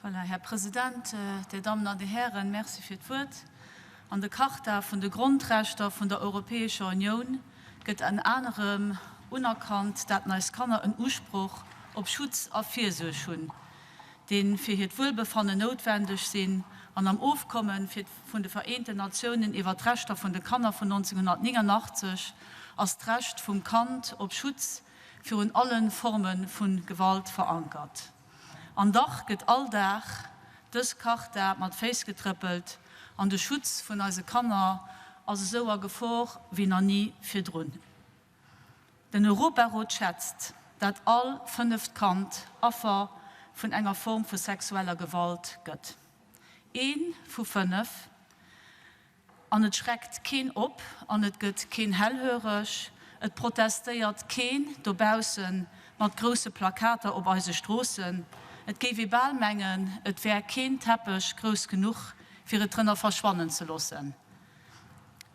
Voilà, Här President, Dir Dammen an Dir Hären, Merci fir d'Wuert. An de Charta vun de Grondrechter vun der Europäescher Unioun gëtt enn anerem unerkannt, dat eis Kanner en Usproch op Schutz a Virsuerg hunn, dee fir hiert Wuelbefannen noutwendeg sinn, an am Ofkomme fir vun de Vereenten Natiounen iwwer d'Rechter vun de Kanner vun 1989 ass d'Recht vum Kand op Schutz virun alle Forme vu Gewalt verankert. An dach gëtt all Dag dës Charta mat Féiss getrëppelt an de Schutz vun eise Kanner ass esou a Gefor wéi nach ni virdrun. Den Europarot schätzt, dat all fënneft Kand Affer vun enger Form vu sexueller Gewalt gëtt. Ee vu 5. An et schreckt keen op an et gëtt keen hellhöreg. Et protestéiert keen dobausse mat grousse Plakater op eise Stroossen. Et géif ee bal mengen, et wär keen Teppech grouss genuch, fir et drënner verschwannen ze loossen.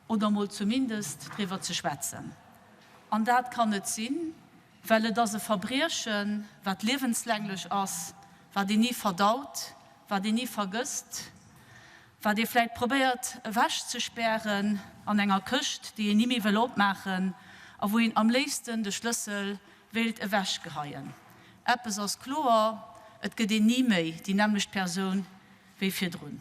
Oder mol zumindest driwwer ze schwätzen. An dat kann net sinn, well et ass e Verbriechen, wat liewenslänglech ass, wat een ni verdaut, wat een ni vergësst, wat ee vläit probéiert ewechzespären an enger Këscht, déi een ni méi wëll opmaachen a wou een am léifsten de Schlëssel wéilt ewechgeheien. Eppes ass kloer, et gëtt een ni méi déi nämmlecht Persoun wéi virdrun.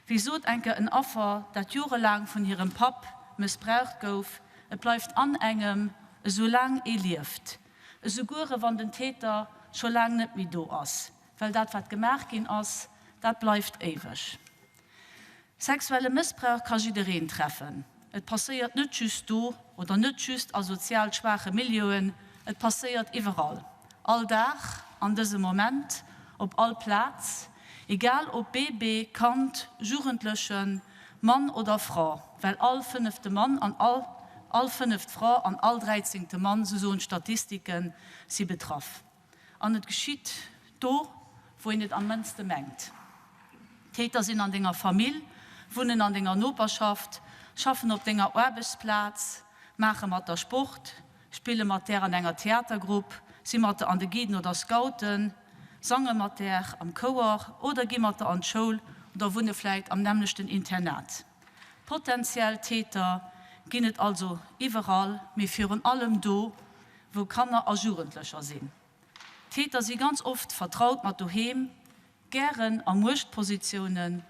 Wéi sot enker en Affer, dat jorelaang vun hirem Papp mëssbraucht gouf, Et bleift an engem, esou laang ee lieft, esouguere wann den Täter scho laang net méi do ass, well dat wat gemaach ginn ass, dat bleift éiweg. Sexuelle Mëssbrauch ka jiddereen treffen. Et passéiert net just do oder net just a sozial schwaache Milieuen, et passéiert iwwerall, all Dag, an dësem Moment, op all Plaz, egal ob Bébé, Kand, Jugendlechen, Mann oder Fra, well all fënnefte Mann an all all fënneft Fra an all dräizéngte Mann, sou soen d'Statistiken, si betraff. An et geschitt do, wou een et am mënnste mengt. D'Täter sinn an denger Famill, wunnen an denger Noperschaft, schaffen op denger Aarbechtsplaz, maache mat der Sport, spille mat där an enger Theatergrupp, si mat der an de Guiden oder Scouten, sange mat där am Chouer oder gi mat der an d'Schoul oder wunne vläit am nämmlechten Internat. Potentiell Täter ginn et also iwwerall, mee virun allem do, wou Kanner a Jugendlecher sinn. D'Täter si ganz oft vertraut mat doheem, gären a Muechtpositiounen,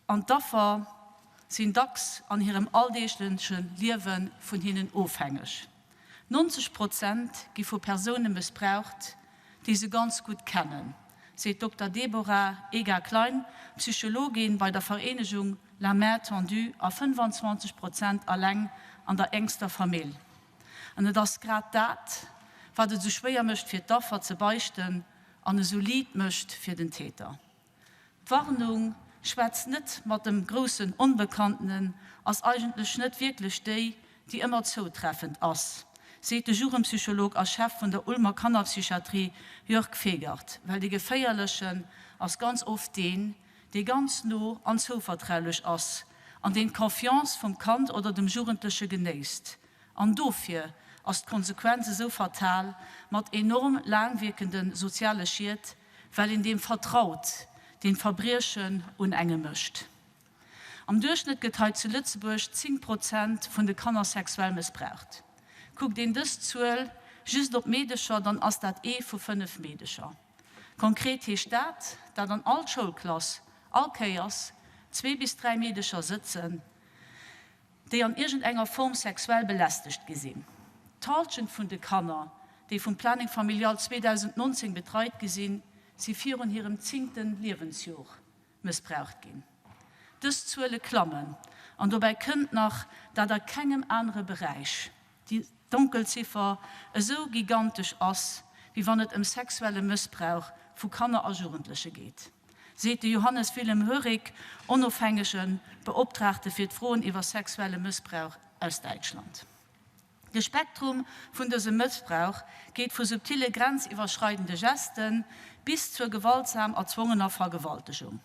an d'Affer sinn dacks an hirem alldeegleche Liewe vun hinnen ofhängeg. 90 Prozent gi vu Persoune mëssbraucht, déi se ganz gutt kennen, seet d'Dokter Deborah Ega-Klein, Psychologin bei der Vereenegung La Main Tendue, a 25 Prozent alleng an der enkster Famill. An et ass grad dat, wat et esou schwéier mécht fir d'Affer ze beichten an esou liit mécht fir den Täter. D'Warnung, Schwätz net mat dem groussen Onbekanntenen ass eigentlech net wierklech déi, déi ëmmer zoutreffend ass, seet de Jugendpsycholog a Chef vun der Ulmer Kannerpsychiatrie Jörg Fegert, well dee Geféierlechen ass ganz oft deen, dee ganz no an zouvertraulech ass an deen d'Confiance vum Kand oder dem Jugendleche genéisst. An dofir ass d'Konsequenz esou fatal, mat enorm laangwierkende soziale Schied, well een deem vertraut, deen d'Verbriechen un engem mécht. Am Duerchschnëtt gëtt hei zu Lëtzebuerg 10 Prozent vun de Kanner sexuell mëssbraucht. Kuckt een dës Zuel just op Meedecher, dann ass dat ee vu 5 Meedecher. Konkret heescht dat, dat an all Schoulklass all Kéiers zwee bis dräi Meedecher sëtzen, déi an iergend enger Form sexuell belästegt gi sinn. D'Halschent vun de Kanner, déi vum Planning Familial 2019 betreit gi sinn, si virun hirem zéngte Liewensjor mëssbraucht ginn. Dës Zuele klammen, an dobäi kënnt nach, dat a kengem anere Beräich déi Donkelziffer esou gigantesch ass, wéi wann et ëm sexuelle Mëssbrauch vu Kanner a Jugendleche geet. Seet de Johannes Wilhelm Hörig, onofhängege Beoptraagte fir d'Froen iwwer sexuelle Mëssbrauch aus Däitschland. De Spektrum vun dësem Mëssbrauch geet vu subtile grenziwwerschreidende Gesten bis zur gewaltsam erzwongener Vergewaltegung.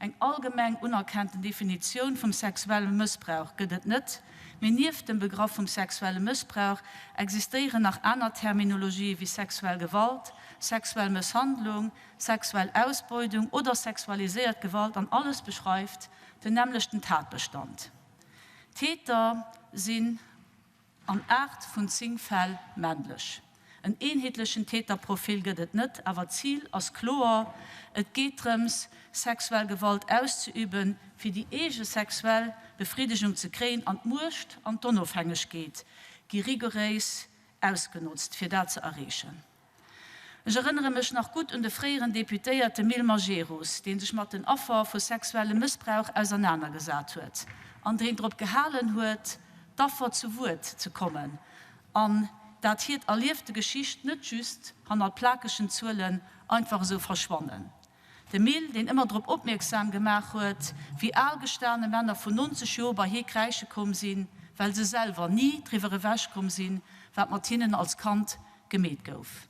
Eng allgemeng unerkennten Definitioun vum sexuelle Mëssbrauch gëtt et net, mee nieft dem Begraff vum sexuelle Mëssbrauch existéieren nach aner Terminologië wéi sexuell Gewalt, sexuell Mësshandlung, sexuell Ausbeudung oder sexualiséiert Gewalt an alles beschreift den nämmlechten Tatbestand. D'Täter sinn An 8 vun 10 Fäll männlech. En eenheetlechen Täterprofil gëtt et net, awer d'Zil ass kloer, Et geet drëms, sexuell Gewalt auszeüben, fir déi eege sexuell Befriddegung ze kréien an d'Muecht an d'Onofhängegkeet gi riguréis ausgenotzt, fir dat ze erreechen. Ech erënnere mech nach gutt un de fréieren Deputéierte Mil Majerus, dee sech mat den Affer vu sexuellem Mëssbrauch ausernanergesat huet an deen drop gehalen huet, d'Affer zu Wuert ze kommen an dat hiert erliefte Geschicht net just hannert plakegen Zuelen einfach esou verschwannen. De Mil, deen ëmmer drop opmierksam gemaach huet, wéi al gestane Männer vun 90 Joer bei hie kräische komm sinn, well se selwer ni driwwer ewech komm sinn, wat mat hinnen als Kand gemeet gouf.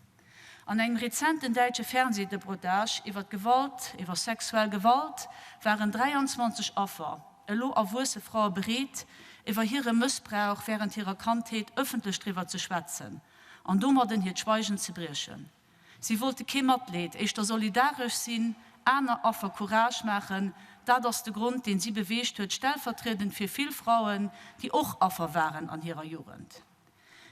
An engem rezenten däitsche Fernsehdeprotage iwwer d'Gewalt, iwwer sexuell Gewalt, waren 23 Affer, elo erwuesse Frae bereet, iwwer hire Mëssbrauch wärend hirer Kandheet ëffentlech driwwer ze schwätzen an domadden hiert Schweigen ze briechen. Si wollte kee Matleed, éischter solidaresch sinn, aner Affer Courage maachen. Dat ass de Grond, deen si beweegt huet, stellvertriedend fir vill Frauen, déi och Affer waren an hirer Jugend.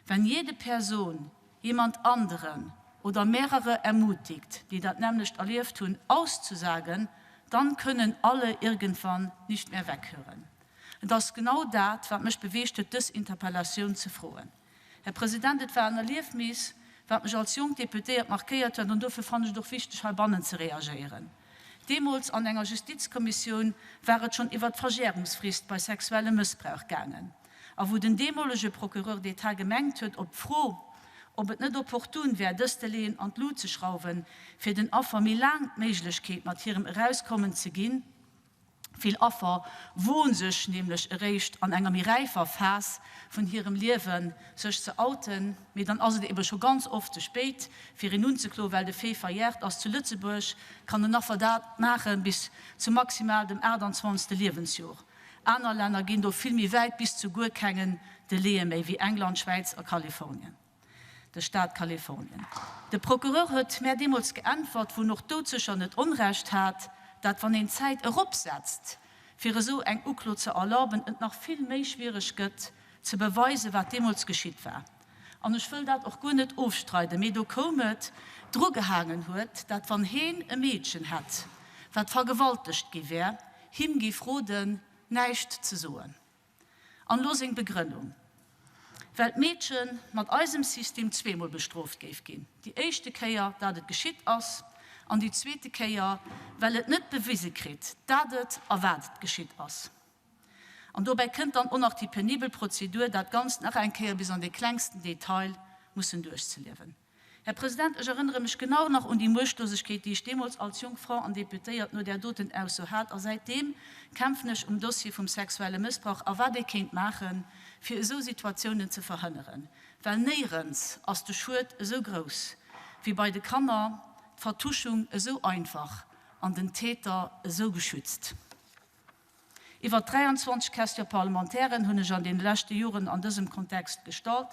Wenn jede Person jemand anderen oder mehrere ermutigt, déi dat nämmlecht erlieft hunn, auszusagen, dann können alle irgendwann nicht mehr weghören. Et ass genau dat, wat mech beweegt huet, dës Interpellatioun ze froen. Här President, et war en Erliefnis, wat mech als jonk Deputéiert markéiert huet, an dofir fannen ech et och wichteg, heibannen ze reagéieren. Deemools an enger Justizkommissioun war et schonn iwwert d'Verjärungsfrist bei sexuellem Mëssbrauch gaangen, a wou den deemolege Procureur d'État gemengt huet, op d'Fro, ob et net opportun wär, dës Délaiën an d'Lut ze schrauwen, fir den Affer méi laang d'Méiglechkeet mat hirem Erauskommen ze ginn, Vill Affer woen sech nämlech eréischt an enger méi räifer Phas vun hirem Liewen sech ze outen, mee dann ass et ebe scho ganz oft ze spéit fir een unzekloen, well de Fait verjährt ass. Zu Lëtzebuerg kann en Affer dat maachen bis zu maximal dem 28. Liewensjor. Aner Länner ginn do vill méi wäit, bis zu guer kengen Delaie méi, wéi England, Schwäiz a Kalifornien. De Staat Kalifornien. De Procureur huet mär deemools geäntwert, wou en och doudsécher net Onrecht hat, dat wann een d'Zäit eropsetzt, fir esou eng Uklo ze erlauben, et nach vill méi schwiereg gëtt ze beweisen, wat deemools geschitt war. An ech wëll dat och guer net ofstreiden, mee do koum et drugehaangen huet, dat wann heen e Meedchen hätt, wat vergewaltegt gi wär, him géif roden, näischt ze soen. An elo seng Begrënnung, Well d'Meedche mat eisem System zweemol bestrooft géif ginn, déi éischte Kéier, dat et geschitt ass, an déi zweete Kéier, well et net bewise kritt, dat et a wat et geschitt ass. An dobäi kënnt dann och nach déi penibel Prozedur, dat Ganzt nach eng Kéier bis an de klengsten Detail mussen duerchzeliewen. Här President, ech erënnere mech genau nach un déi Muechtlosegkeet, déi ech deemools als jonk Fra an Deputéiert no där doten Ausso hat. A säitdeem kämpfen ech um Dossier vum sexuelle Mëssbrauch a wat ee kéint maachen, fir esou Situatiounen ze verhënneren. Well néierens ass de Schued esou grouss wéi bei de Kanner, d'Vertuschung esou einfach an den Täter esou geschützt. Iwwer 23 Question-parlementairen hunn ech an deene leschte Joren an dësem Kontext gestallt,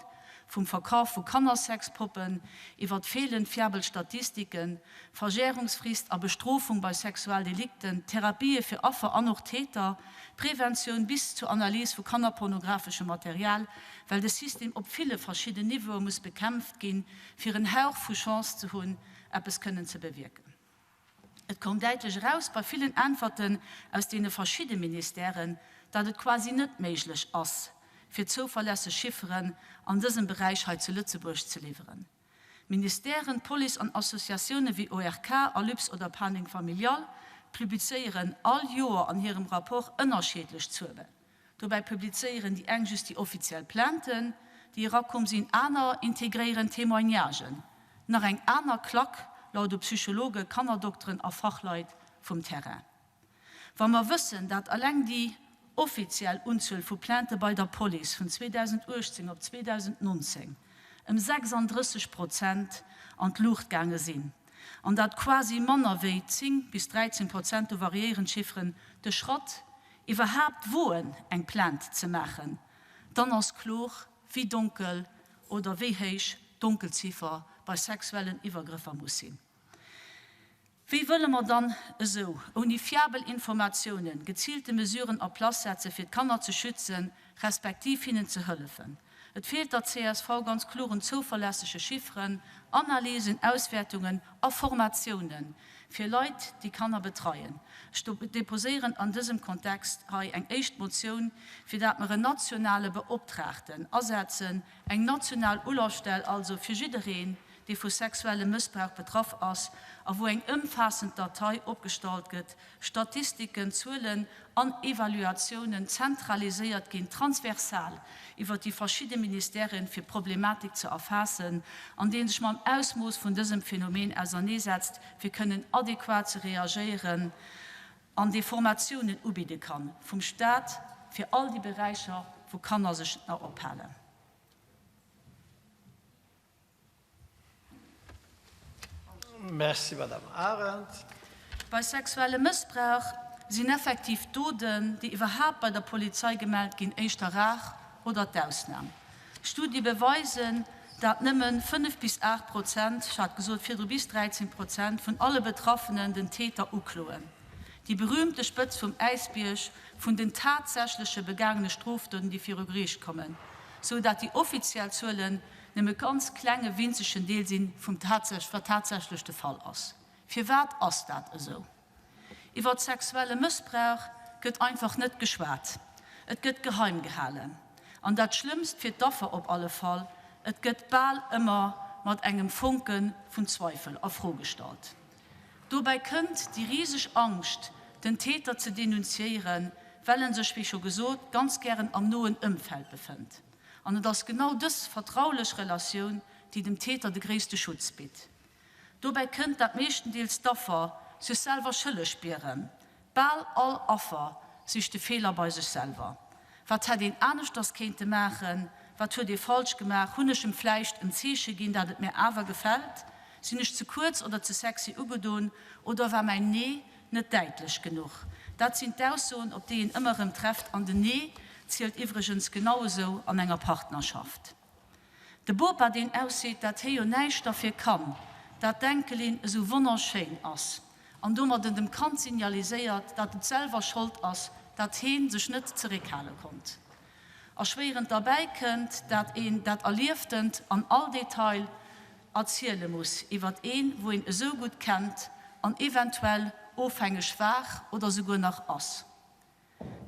vum Verkaf vu Kannersexpoppen, iwwer feelend fiabel Statistiken, Verjärungsfrist a Bestrofung bei Sexualdelikten, Therapië fir Affer an och Täter, Preventioun bis zur Analys vu kannerpornografeschem Material, well de System op ville verschidden Niveaue muss bekämpft ginn, fir en Hauch vu Chance ze hunn, eppes kënnen ze bewierken. Et koum däitlech eraus bei villen Äntwerten aus deene verschidde Ministèren, datt et quasi net méiglech ass, fir zouverlässeg Chifferen an dësem Beräich hei zu Lëtzebuerg ze liwweren. D'Ministèren, d'Police an Associatioune wéi ORK, Alyps oder Planning Familial publizéieren all Joer an hirem Rapport ënnerscheedlech Zuelen. Dobäi publizéieren déi eng just déi offiziell Plainten, déi erakomm sinn, aner integréieren Témoignagen. Nach eng aner Klack laut u Psychologen, Kannerdokteren a Fachleit vum Terrain. Wa mer wëssen, dat eleng déi offiziell Unzuel vu Plaintë bei der Police vun 2018 op 2019 ëm 36 Prozent an d'Luucht gaange sinn. An dat quasi manner wéi 10 bis 13 Prozent, do variéieren d'Chifferen, de Schratt iwwerhaapt woen, eng Plainte ze maachen, dann ass kloer, wéi donkel oder wéi héich d'Donkelziffer bei sexuellen Iwwergrëffer muss sinn. Wéi wëlle mer dann esou, ouni fiabel Informatiounen, geziilte Mesuren a Place setze fir d'Kanner ze schützen, respektiv hinnen ze hëllefen? Et feelt der csv ganz kloer un zouverlässege Chifferen, Analysen, Auswäertungen a Formatiounen fir Leit, déi Kanner betreien. Ech deposéieren an dësem Kontext hei eng éischt Motioun, fir dat mer en nationale Beoptraagten asetzen, eng national Ulafstell also fir jiddereen, dee vu sexuellem Mëssbrauch betraff ass a wou eng ëmfaassend Datei opgestallt gëtt, Statistiken, Zuelen an Evaluatiounen zentraliséiert ginn, transversal iwwert déi verschidde Ministèren, fir d'Problematik ze erfaassen, an dee sech mam Ausmooss vun dësem Phänomen auserneesetzt, fir kënnen adequat ze reagéieren, an dee Formatiounen ubidde kann vum Stat fir all déi Beräicher, wou Kanner sech ophalen. Merci, Madame Arendt. Bei sexuellem Mëssbrauch sinn effektiv d'Doten, déi iwwerhaapt bei der Polizei gemellt ginn, éischter rar oder d'Ausnam. Studie beweisen, dat nëmmen 5 bis 8 Prozent, ech hat gesot virdru bis 13 Prozent, vun alle Betraffenen den Täter ukloen. Déi berühmte Spëtz vum Äisbierg vun den tatsächleche begaangene Strofdoten, déi viru Geriicht kommen, sou dat déi offiziell Zuelen nëmme ganz klenge winzegen Deel sinn vum wat tatsächlech de Fall ass. Firwat ass dat esou? Iwwert sexuelle Mëssbrauch gëtt einfach net geschwat, et gëtt geheim gehalen. An dat Schlëmmst fir d'Affer op alle Fall, et gëtt bal ëmmer mat engem Fonke vun Zweifel a Fro gestallt. Dobäi kënnt déi riseg Angscht, den Täter ze denunziéieren, well en sech, wéi scho gesot, ganz gären am noen Ëmfeld befënnt. An et ass genau dës vertraulech Relatioun, déi dem Täter de gréisste Schutz bitt. Dobäi kënnt, dat meeschtendeels d'Affer sech selwer schëlleg spieren. Bal all Affer sicht de Feeler bei sech selwer. Wat hätt een aneschters kéinte maachen? Wat huet ee falsch gemaach? Hunn ech em vläicht en Zeeche ginn, dat et mir awer gefält? Sinn ech ze kuerz oder ze sexy ugedoen? Oder war mäin Nee net däitlech genuch? Dat sinn d'Aussoen, op déi een ëmmer erëm trefft. An den Nee zielt iwwregens genau esou an enger Partnerschaft. De Bopa, deen ausseet, dat hie jo näischt derfir kann, dat d'Enkelin esou wonnerschéin ass, an domadden dem Kand signaliséiert, dat et selwer Schold ass, dat heen sech net zeréckhale konnt. Erschwéierend derbäi kënnt, dat een dat Erlieftent an all Detail erziele muss iwwert een, wou een esou gutt kennt an eventuell ofhängeg war oder souguer nach ass.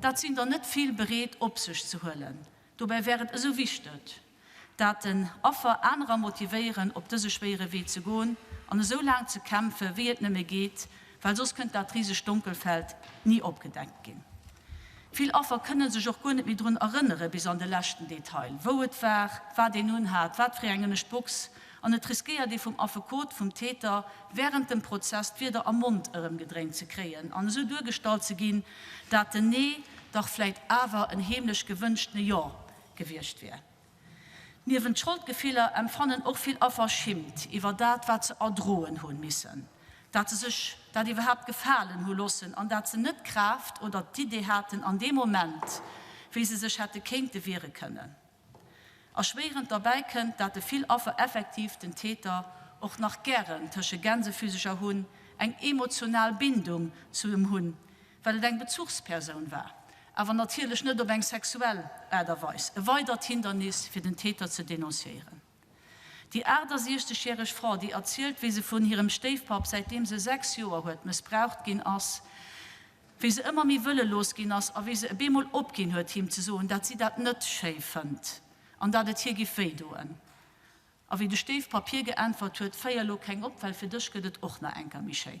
Dat sinn der net vill bereet op sech ze huelen. Dobäi wär et esou wichteg, dat den Affer anerer motivéieren op dëse schwéiere Wee ze goen an esou laang ze kämpfe wéi et nëmme geet, well soss kënnt dat risegt Donkelfeld ni opgedeckt ginn. Vill Affer kënne sech och guer net méi drun erënnere bis an de leschten Detail, wou et war, wat een unhat, wat fir eng ënnescht Box An et riskéiert ee vum Affekot vum Täter wärend dem Prozess d'Wierder am Mond erëmgedréint ze kréien an esou duergestallt ze ginn, dat den Nee dach vläit awer en heemlech gewënschtene Jo gewiescht wier. Niewent Scholdgefiller empfannen och vill Affer Schimmt iwwer dat, wat se erdroen hu missen, dat se sech dat iwwerhaapt gefalen hu loossen an dat se net d'Kraaft oder d'Idee haten an deem Moment, wéi se sech hätte kéinte wiere kënnen. Erschwéierend derbäi kënnt, dat de vill Affer effektiv den Täter och nach gären tësche Gänsefüsecher hunn, eng emotional Bindung zu em hunn, well et eng Bezuchspersoun war, awer natierlech net op eng sexuell Aart a Weis, e weidert Hindernis fir den Täter ze denonciéieren. Déi 68 järeg Fra, déi erzielt, wéi se vun hirem Stéifpapp säitdeem se 6 Joer huet mëssbraucht ginn ass, wéi se ëmmer méi wëllelos ginn ass a wéi se e beemol opginn huet him ze soen, dat si dat net schéi fënnt an dat et hir giff wéi doen. A wéi de Stéifpapp hir geäntwert huet, Féier elo keng op, well fir dech gëtt et och nach enker méi schéi.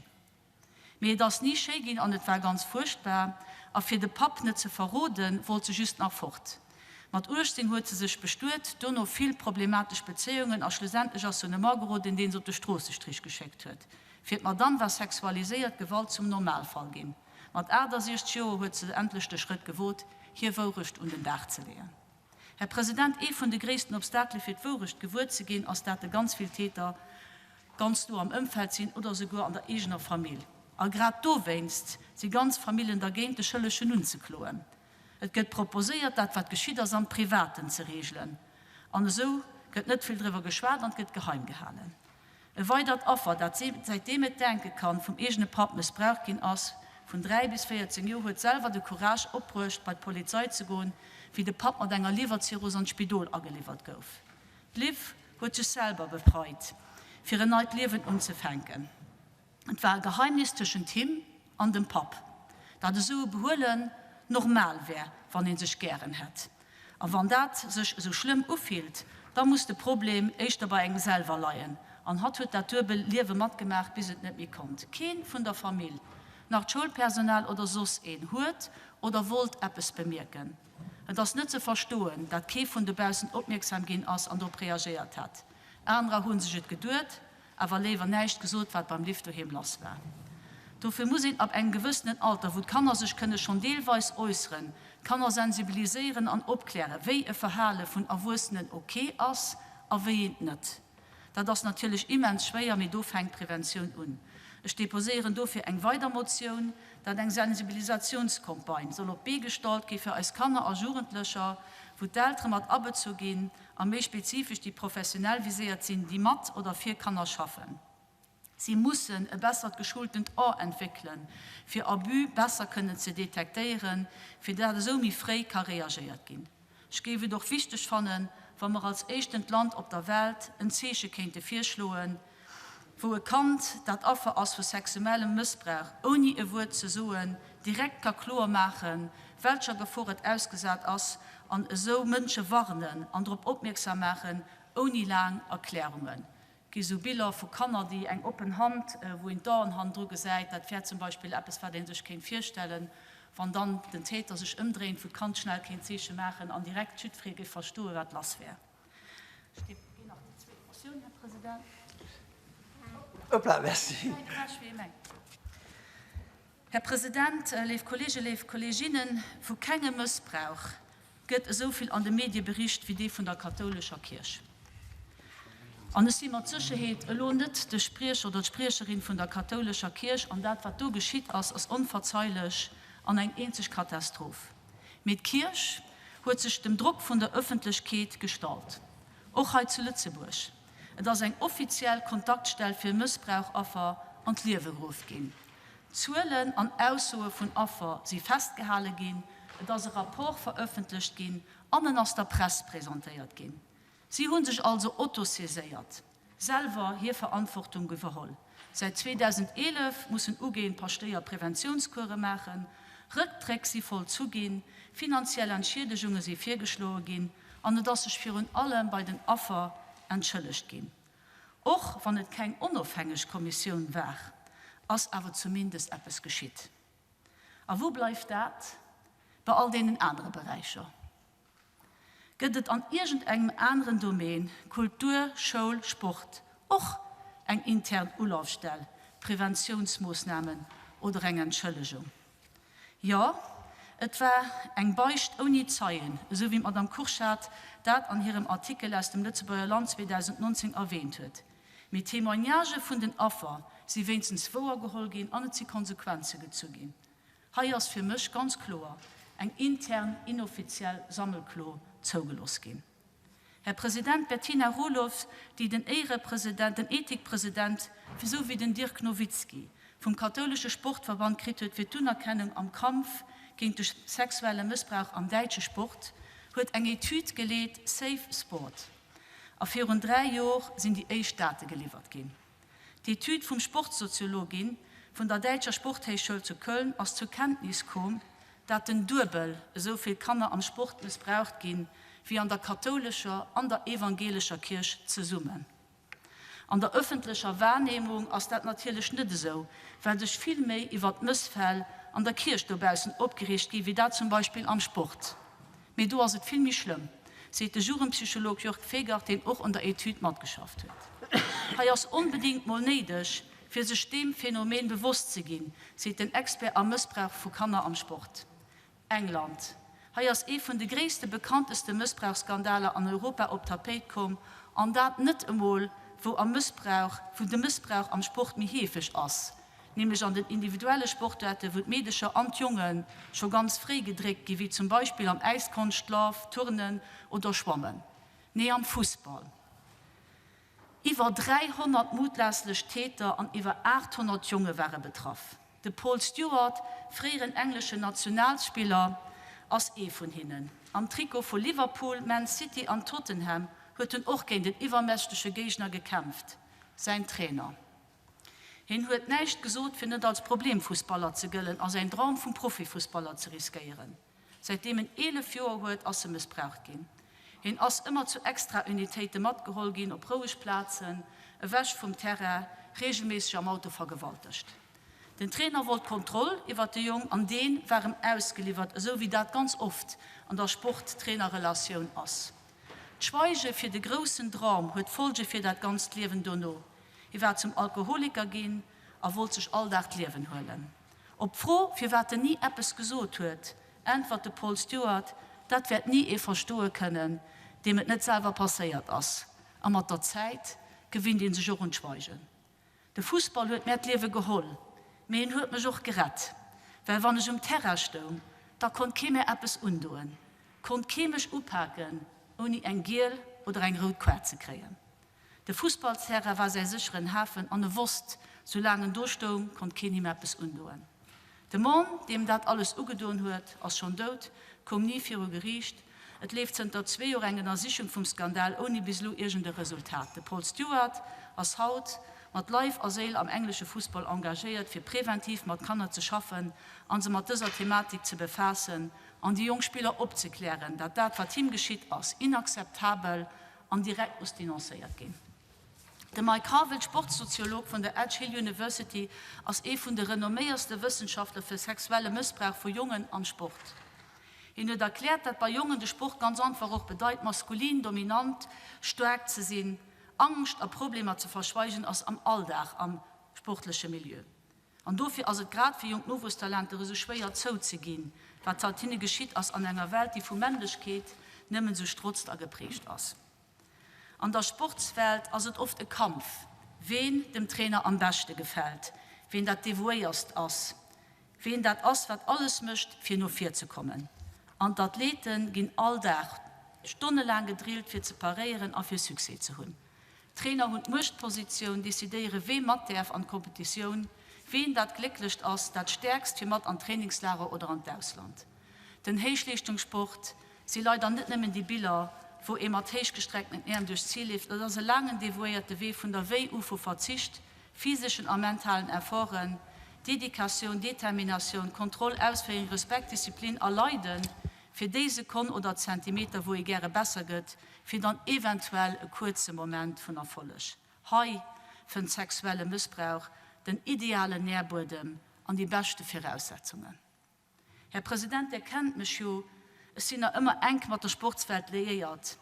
Mee et ass ni schéi ginn an et war ganz fuerchtbar. A fir de Papp net ze verroden, wollt se just nach fort. Mat 18 huet se sech bestuet, dono vill problematesch Bezéiungen a schlussendlech ass se un e Mann geroden, deen se op de Stroossestrich geschéckt huet. Fir d'Madame war sexualiséiert Gewalt zum Normalfall ginn. Mat 68 Joer huet se endlech de Schrëtt gewot, hir Wourecht un den Dag ze leeën. Här President, ee vun de gréissten Obstakele fir d'Wourecht gewuer ze ginn, ass dat de ganz vill Täter. ganz no am Ëmfeld sinn oder esouguer an der eegener Famill. A grad dowéinst si ganz Famillen dergéint, de Schëllegen unzekloen. Et gëtt proposéiert, dat wat geschitt ass, am Privaten ze reegelen. An esou gëtt net vill driwwer geschwat an et gëtt geheim gehalen. E weidert Affer, dat säitdeem et denke kann, vum eegene Papp mëssbraucht ginn ass, vun 3 bis 14 Joer, huet selwer de Courage opbruecht, bei d'Polizei ze goen, wéi de Papp mat enger Liewerzirrhos an d'Spidol ageliwwert gouf. D'Liv huet sech selwer befreit, fir en neit Liewen unzefänken. Et war e Geheimnis tëschent him an dem Papp, dat esou e Behuelen normal wär, wann ee sech gären hätt. A wann dat sech esou schlëmm ufillt, da muss de Problem éischter bei engem selwer leien. An hatt huet dat duebel Liewe matgemaach, bis et net méi konnt. Keen vun der Famill, nach d'Schoulpersonal oder soss een, huet oder wollt eppes bemierken. Et ass net ze verstoen, dat kee vun dobaussen opmierksam ginn ass an drop reagéiert hätt. Anerer hu sech et geduet, awer léiwer näischt gesot, wat beim Lift doheem lass war. Dofir muss een ab engem gewëssenen Alter, wou d'Kanner sech kënne schonn deelweis äusseren, d'Kanner sensibiliséieren an opklären, wéi e Verhale vun Erwuessenen ok ass a wéi eent net. Dat ass natierlech immens schwéier, mee do fänkt d'Preventioun un. Ech deposéieren dofir eng weider Motioun, dat eng Sensibilisatiounscampagne soll op d'Bee gestallt gi fir eis Kanner a Jugendlecher, wou d'Eltere mat abezu ginn a méi spezifesch déi Professionell viséiert sinn, déi mat oder fir Kanner schaffen. Si mussen e bessert geschultent A entwéckelen, fir Abus besser kënnen ze detektéieren, fir dat esou méi fréi ka reagéiert ginn. Ech géif et och wichteg fannen, wa mer als éischtent Land op der Welt en Zeeche kéinte virschloen, wou e Kand, dat Affer ass vu sexuellem Mëssbrauch, ouni e Wuert ze soen, direkt ka kloer maachen, welcher Gefor et ausgesat ass an esou Mënsche warnen an drop opmierksam maachen, ouni laang Erklärungen. Gi sou Biller vu Kanner, déi eng oppen Hand, wou een d'Aen hannendru gesäit. Dat wär zum Beispill eppes, wat ee sech kéint virstellen, wann dann den Täter sech ëmdréint, wou d'Kand schnell kéint Zeeche maachen an direkt jiddweree géif verstoen, wat lass wär. Ech ginn nach déi zweet Motioun, Här President. Hoppla, merci. Här President, léif Kolleegen, léif Kolleeginnen, vu kengem Mëssbrauch gëtt esou vill an de Medie bericht wéi dee vun der kathoulescher Kierch. An ech si mat Sécherheet elo net de Spriecher oder d'Spriecherin vun der kathoulescher Kierch, an dat, wat do geschitt ass, ass onverzeilech an eng eenzeg Katastroph. Mee d'Kierch huet sech dem Drock vun der Ëffentlechkeet gestallt, och hei zu Lëtzebuerg. Et ass eng offiziell Kontaktstell fir Mëssbrauchaffer an d'Liewe geruff ginn. Zuelen an Aussoe vun Affer si festgehale ginn, et ass e Rapport verëffentlecht ginn an en ass der Press presentéiert ginn. Si hu sech also autosaiséiert, selwer hir Verantwortung iwwerholl. Säit 2011 mussen ugehend Paschtéier Preventiounscourse maachen, Rëcktréck si vollzu ginn, finanziell Entschiedegunge si virgeschloe ginn an et ass sech virun allem bei den Affer entschëllegt ginn. Och wann et keng onofhängeg Kommissioun war, ass awer zumindest eppes geschitt. A wou bleift dat bei all deenen anere Beräicher? Gëtt et an iergendengem aneren Domaine, Kultur, Schoul, Sport, och eng intern Ulafstell, Preventiounsmoossnamen oder eng Entschëllegung? Jo, et war eng Beicht ouni Zeien, esou wéi d'Madame Kurschat dat an hirem Artikel aus dem Lëtzebuerger Land 2019 erwähnt huet. Mee d'Témoignagë vun den Affer si wéinstens wouer geholl ginn an et si Konsequenze gezu ginn. Hei ass fir mech ganz kloer eng intern, inoffiziell Sammelklo zougelooss ginn. Här President, d'Bettina Roloff, déi den Éierepresident, den Ethikpresident, esou wéi den Dirk Nowitzki vum kathoulesche Sportverband kritt huet fir d'Unerkennung am Kampf géint de sexuelle Mëssbrauch am däitsche Sport, huet eng Etüd geleet, Safe Sport. A virun 3 Jor sinn déi éischt Date geliwwert ginn. D'Etüd vum Sportsoziologin vun der däitscher Sporthéichschoul zu Köln ass zur Kenntnis koom, dat den Duebel esou vill Kanner am Sport mëssbraucht ginn, wéi an der kathoulescher an der evangelescher Kierch zesummen. An der ëffentlecher Wahrnehmung ass dat natierlech net esou, well sech vill méi iwwert d'Mëssfäll an der Kierch dobaussen opgereegt gi wéi dat zum Beispill am Sport. Mee do ass et vill méi schlëmm, seet de Jugendpsycholog Jörg Fegert, deen och un der Etüd matgeschafft huet. Hei ass onbedéngt mol néideg, fir sech deem Phänomen bewosst ze ginn, seet den Expert am Mëssbrauch vu Kanner am Sport. England, Hei ass ee vun de gréisste, bekannteste Mëssbrauchsskandaler an Europa op d'Tapéit komm, an dat net emol, wou am Mëssbrauch, wou de Mëssbrauch am Sport méi heefeg ass, nämlech an den individuelle Sportaarte wou d'Meedecher an d'Jonge scho ganz fréi gedréckt gi wéi zum Beispill am Äiskonschtlaf, Turnen oder Schwammen. Nee, am Fussball. Iwwer 300 mutlaasslech Täter an iwwer 800 Jonge ware betraff. De Paul Stewart, fréieren engleschen Nationalspiller, ass ee vun hinnen. Am Trikot vu Liverpool, Man City an Tottenham huet en och géint en iwwermächtege Géigner gekämpft, säin Trainer. Hien huet näischt gesot, fir net als Problemfussballer ze gëllen a säin Dram vum Profifussballer ze riskéieren. Säitdeem en 11 Joer huet, ass e mëssbraucht ginn. Hien ass ëmmer zu Extra-Unitéite matgeholl ginn, op roueg Plazen, ewech vum Terrain, reegelméisseg am Auto vergewaltegt. Den Trainer wollt d'Kontroll iwwert de Jong an dee war em ausgeliwwert, esou wéi dat ganz oft an der Sport-Trainer-Relatioun ass. D'Schweige fir de groussen Dram huet Folge fir dat ganzt Liewen dono. Hie war zum Alkoholiker ginn a wollt sech all Dag d'Liewen huelen. Op d'Fro, firwat en ni eppes gesot huet, äntwert de Paul Stewart, Dat wäert ni ee verstoe kënnen, deem et net selwer passéiert ass. A mat der Zäit gewinnt ee sech och un d'Schweigen. De Fussball huet mär d'Liewe geholl, mee en huet mech och gerett. Well wann ech um Terrain stoung, da konnt kee mär eppes undoen, konnt kee mech upaken, ouni eng giel oder eng rout Koart ze kréien. De Fussballsterrain war säi sécheren Hafen an e wosst, soulaang en do stoung, konnt keen him eppes undoen. De Mann, deem dat alles ugedoen huet, ass schonn dout, koum ni viru Geriicht. Et leeft zënter zwee Joer eng Ënnersichung vum Skandal, ouni bis elo iergend e Resultat. De Paul Stewart ass haut mat Leif a Séil am englesche Fussball engagéiert, fir präventiv mat Kanner ze schaffen a se mat dëser Thematik ze befaassen an déi jonk Spiller opzeklären, dat dat, wat him geschitt ass, inakzeptabel an direkt muss denoncéiert ginn. De Mike Harville, Sportsoziolog vun der Edge Hill University, ass ee vun de renomméierste Wëssenschaftler fir sexuelle Mëssbrauch vu Jongen am Sport. Hien huet erkläert, dat bei Jongen de Sport ganz einfach och bedeit, maskulin, dominant, staark ze sinn. Angscht a Problemer ze verschweigen ass am Alldag am sportleche Milieu. An dofir ass et grad fir jonk Nowuesstalenter esou schwéier zouzeginn, wat haut hinne geschitt ass an enger Welt, déi vu Männlechkeet nëmmen esou strotzt a geprägt ass. An der Sportswelt ass et oft e Kampf, ween dem Trainer am beschte gefält, ween dat devouéierst ass, ween dat ass, wat alles mécht, fir no vir ze kommen. An d'Athlete ginn all Dag stonnelaang gedrillt, fir ze paréieren a fir Succès ze hunn. D'Trainer hunn d'Muechtpositioun, decidéiere wee mat däerf an d'Kompetitioun, ween dat Glécklecht ass, dat Stäerkst fir mat an d'Trainingslager oder an d'Ausland. Den Héichleeschtungssport si leider net nëmmen déi Biller, wou ee mat héichgestreckten Äerm duerch d'Zil leeft, et ass e laangen devouéierte Wee vun der Wéi u vu Verzicht, physeschen a mentalen Efforten, Dedikatioun, Determinatioun, Kontroll, Ausféierung, Respekt, Disziplin a Leiden fir déi Sekonn oder Zentimeter, wou ee gäre besser gëtt, fir dann eventuell e kuerze Moment vun Erfolleg. Hei fënnt sexuelle Mëssbrauch den idealen Nährbuedem an déi beschte Viraussetzungen. Här President, Dir kennt mech jo, ech sinn nach ëmmer enk mat der Sportswelt liéiert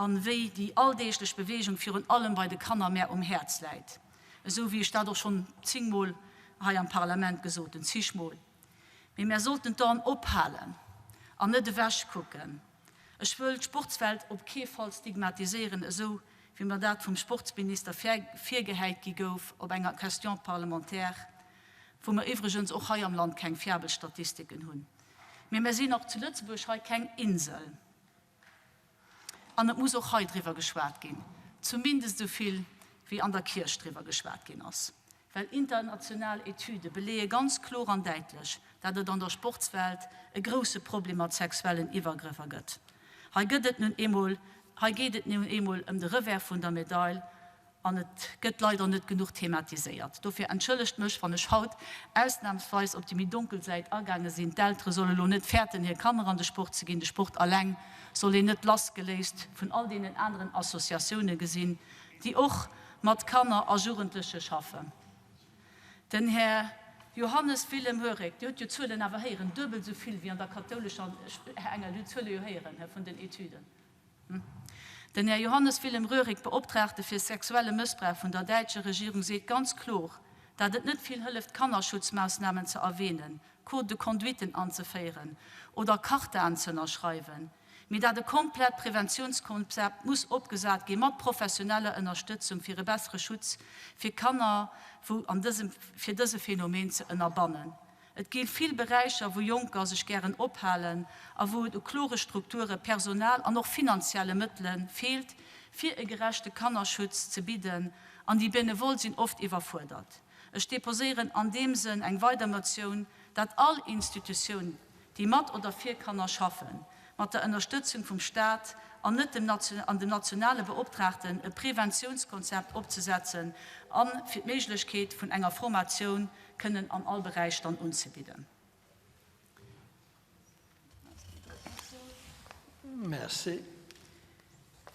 an wéi déi alldeeglech Bewegung virun allem bei de Kanner mär um Häerz läit, esou wéi ech dat och schonn zingmol hei am Parlament gesot hunn, zigmol. Mee mär sollten d'Aen ophalen an net ewechkucken. Ech wëll d'Sportswelt op kee Fall stigmatiséieren, esou wéi mer dat vum Sportsminister virgehäit gi gouf op enger Question parlementaire, wou mer iwwregens och hei am Land keng fiabel Statistiken hunn. Mee mer sinn och zu Lëtzebuerg hei keng Insel. An et muss och hei driwwer geschwat ginn, zumindest esou vill wéi an der Kierch driwwer geschwat ginn ass. Well international Etüde beleeë ganz kloer an däitlech, dat et an der Sportswelt e grousse Problem mat sexuellen Iwwergrëffer gëtt. Hei gëtt et nun eemol, hei geet et nun eemol ëm de Revers vun der Medail An et gëtt leider net genuch thematiséiert. Dofir entschëllegt mech, wann ech haut ausnahmsweis op déi méi donkel Säit agaange sinn. D'Eltere solle lo net fäerten, hir Kanner an de Sport ze ginn. De Sport alleng soll een net lassgeléist vun all deenen aneren Associatioune gesinn, déi och mat Kanner a Jugendleche schaffen. Den Här Johannes Willem Hoerek, Dir hutt jo d'Zuelen awer héieren, duebel esou vill wéi an der kathoulescher, Här Engel, Dir hutt d'Zuele jo héieren, hä, vun den Etüden. Den Här Johannes Willem Röhrig, Beoptraagte fir sexuelle Mëssbrauch vun der däitscher Regierung, seet ganz klor, dat et net vill hëlleft Kannerschutzmaassnamen ze erwähnen, Code de conduiten anzeféieren oder Chartaen z'ënnerschreiwen. Mee dat e komplett Preventiounskonzept muss opgesat gi mat professioneller Ënnerstëtzung fir e bessere Schutz fir Kanner wou an dësem fir dëse Phänomen ze ënnerbannen. Et gi vill Beräicher wou Jonker sech gären ophalen a wou et u klore Strukture, Personal an och finanzielle Mëttele feelt fir e gerechte Kannerschutz ze bidden an déi Benevol sinn oft iwwerfuerdert. Ech deposéieren an deem Sënn eng weider Motioun, dat all Institutioun, déi mat oder fir Kanner schaffen, mat der Ënnerstëtzung vum Staat an net dem an dem nationale Beoptraagten e Preventiounskonzept opzesetzen a fir d'Méiglechkeet vun enger Formatioun kënnen an all Beräich dann unzebidden. Merci.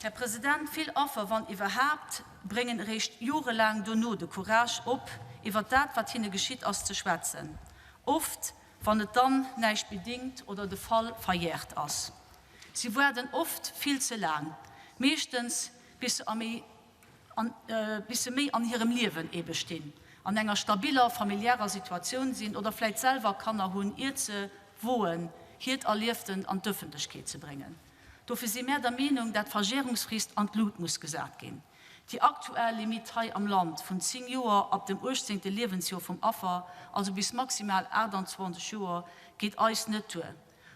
Här President, vill Affer, wann iwwerhaapt, bréngen eréischt jorelaang dono de Courage op, iwwer dat, wat hinne geschitt ass, ze schwätzen. Oft, wann et dann näischt méi dingt oder de Fall verjährt ass. Si waarden oft vill ze laang, meeschtens bis se a méi bis se méi an hirem Liewen ebe stinn, an enger stabiller familiärer Situatioun sinn oder vläit selwer Kanner hunn, iert se woen, hiert Erlieftent an d'Ëffentlechkeet ze bréngen. Dofir si mär der Meenung, dat d'Verjärungsfrist an d'Lut muss gesat ginn. Déi aktuell Limitt hei am Land vun 10 Joer ab dem 18. Liewensjoer vum Affer, also bis maximal 28 Joer, geet eis net duer.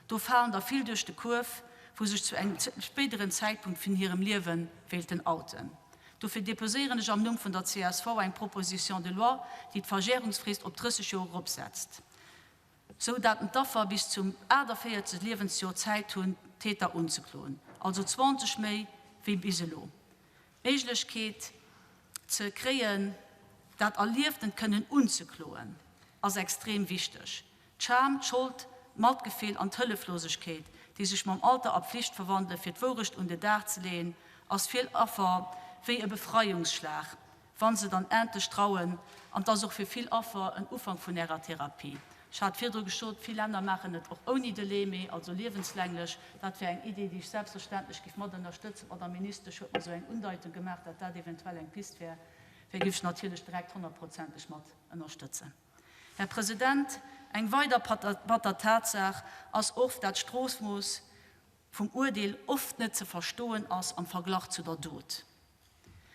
Do falen der vill duerch de Kuerf, wou sech zu engem spéideren Zäitpunkt vun hirem Liewe wéilten outen. Dofir deposéieren ech am Numm vun der csv eng Proposition de loi, déi d'Verjärungsfrist op 30 Joer eropsetzt, sou dat d'Affer bis zum 48. Liewensjoer Zäit hunn, d'Täter unzekloen, also 20 méi wéi bis elo. D'Méiglechkeet ze kréien, dat Erlieftent kënnen unzekloen, ass extrem wichteg. D'Scham, d'Schold, d'Matgefill an d'Hëlleflosegkeet, déi sech mam Alter a Pflicht verwandele fir d'Wourecht un de Dag ze leeën, ass vill Affer wéi e Befreiungsschlag, wa se dann endlech trauen. An 't ass och fir vill Affer en Ufank vun ärer Therapie. Ech hat virdru gesot, vill Länner maachen et och ouni Delai méi, also liewenslänglech. Dat wär eng Idee, déi ech selbstverständlech géif mat ënnerstëtzen. D'Madame Ministesch huet mer esou eng Undeitung gemaach, dat dat eventuell eng Pist wär. Wär géif ech natierlech direkt honnertprozenteg mat ënnerstëtzen. Här President, eng weider batter Tatsaach ass och, dat d'Strofmooss vum Uerdeel oft net ze verstoen ass am Verglach zu der Dot.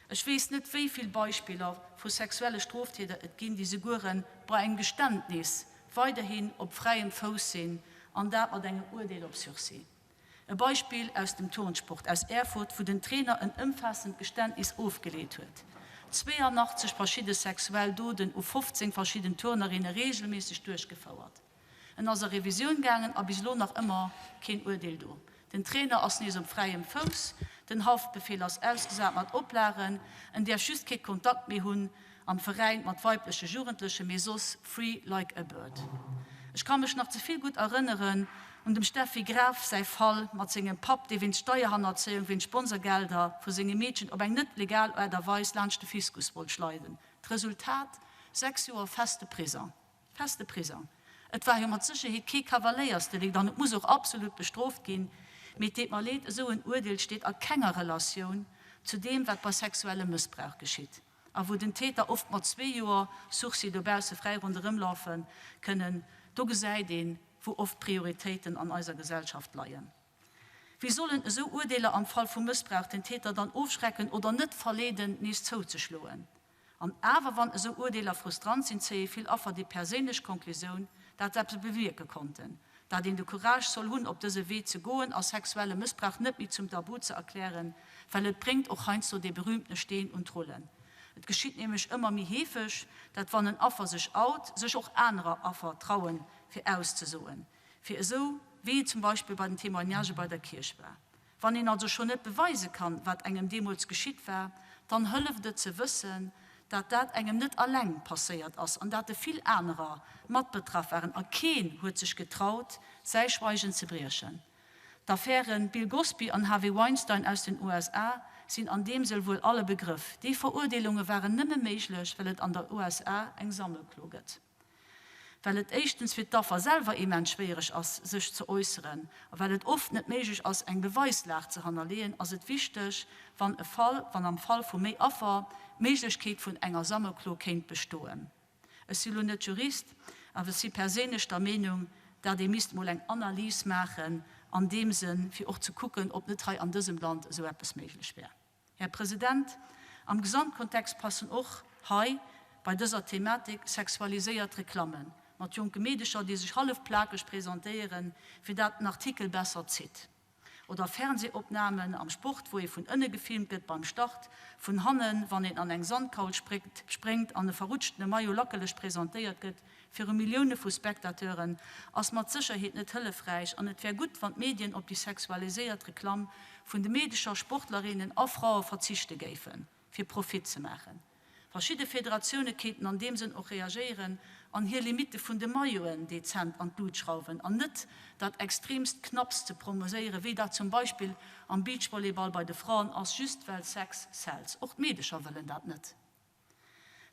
Ech weess net, wéi vill Beispiller vu sexuelle Stroftäter et ginn, déi souguere bei engem Geständnis weiderhin op fräiem Fouss sinn, an dat mat engem Uerdeel op Sursis. E Beispill aus dem Turnsport aus Erfurt, wou den Trainer en ëmfaassend Geständnis ofgeleet huet, 82 verschidde sexuell Doden u 15 verschidden Turnerinne reegelméisseg duerchgefouert. En ass a Revisioun gaangen a bis elo nach ëmmer keen Uerdeel do. Den Trainer ass nees op fräiem Fouss, den Haftbefeel ass ausgesat mat Oplagen, en däerf just kee Kontakt méi hunn am Veräin mat weibleche Jugendlechen, mee soss free like a bird. Ech ka mech nach ze vill gutt erënneren un dem Steffi Graf säi Fall mat sengem Papp, dee wéinst Steierhannerzéiung, wéinst Sponsorgelder vu sengem Meedchen op eng net legal Aart a Weis laanscht de Fiskus wollt schleiden. D'Resultat, 6 Joer feste Prisong. Feste Prisong. Et war jo mat Sécherheet kee Kavaléiersdelikt an et muss och absolut bestrooft ginn. Mee et deet mer leed, esou en Uerdeel steet a kenger Relatioun zu deem, wat bei sexuellem Mëssbrauch geschitt a wou den Täter oft mat zwee Joer Sursis dobausse fräi ronderëmlafe kënnen. Do gesäit een, wou oft d'Prioritéiten an eiser Gesellschaft leien. Wéi sollen esou Uerdeeler am Fall vu Mëssbrauch den Täter dann ofschrecken oder net verleeden, nees zouzeschloen? An awer, wann esou Urdeeler frustrant sinn, zéie vill Affer déi perséinlech Konklusioun, dat se eppes bewierke konnten, dat een de Courage soll hunn, op dëse Wee ze goen a sexuelle Mëssbrauch net méi zum Tabu ze erklären, well et bréngt och heiansdo dee berühmtene Steen un d'Rullen. Et geschitt nämlech ëmmer méi heefeg, dat wann en Affer sech out, sech och anerer Affer trauen, fir auszesoen, fir esou wéi et zum Beispill bei den Témoignagë bei der Kierch war. Wann een also schonn net beweise kann, wat engem deemools geschitt war, dann hëlleft et ze wëssen, dat dat engem net alleng passéiert ass an dat e vill anerer mat betraff waren a keen huet sech getraut, säi Schweigen ze briechen. D'Affären Bill Gosby an Harvey Weinstein aus den USA sinn an deem Sëll wuel all e Begrëff. Déi Verurdeelunge waren nëmme méiglech, well et an der USA eng Sammelklo gëtt. Well et éischtens fir d'Affer selwer immens schwéiereg ass, sech ze äusseren, a well et oft net méiglech ass, eng Beweislag ze hannerleeën, ass et wichteg, wann e Fall, wann am Fall vu méi Affer d'Méiglechkeet vun enger Sammelklo kéint bestoen. Ech si lo net Jurist, awer ech si perséinlech der Meenung, dat ee misst mol eng Analys maachen. an deem Sënn, fir och ze kucken, ob net hei an dësem Land esou eppes méiglech wär. Här President, am Gesamtkontext passen och hei bei dëser Thematik sexualiséiert Reklammen mat jonke Meedecher, déi sech hallef plakeg presentéieren, fir dat den Artikel besser zitt. Oder Fernsehopnamen am Sport, wou ee vun ënne gefilmt gëtt beim Start, vun hannen, wann een an eng Sandkaul spréngt an e verrutschtene Maillot lackeleg presentéiert gëtt viru Millioune vu Spectateuren, ass mat Sécherheet net hëllefräich an et wär gutt, wann d'Medien op déi sexualiséiert Reklamm vun de Meedecher, Sportlerinnen a Frae verzichte géifen. fir Profit ze maachen. Verschidde Federatioune kéinten an deem Sënn och reagéieren an hir Limitte vun de Mailloten dezent an d'Lut schrauwen an net dat extreemst Knapps ze promoséieren, wéi dat zum Beispill am Beachvolleyball bei de Fraen ass, just well Sex sells. Och d'Meedecher wëllen dat net.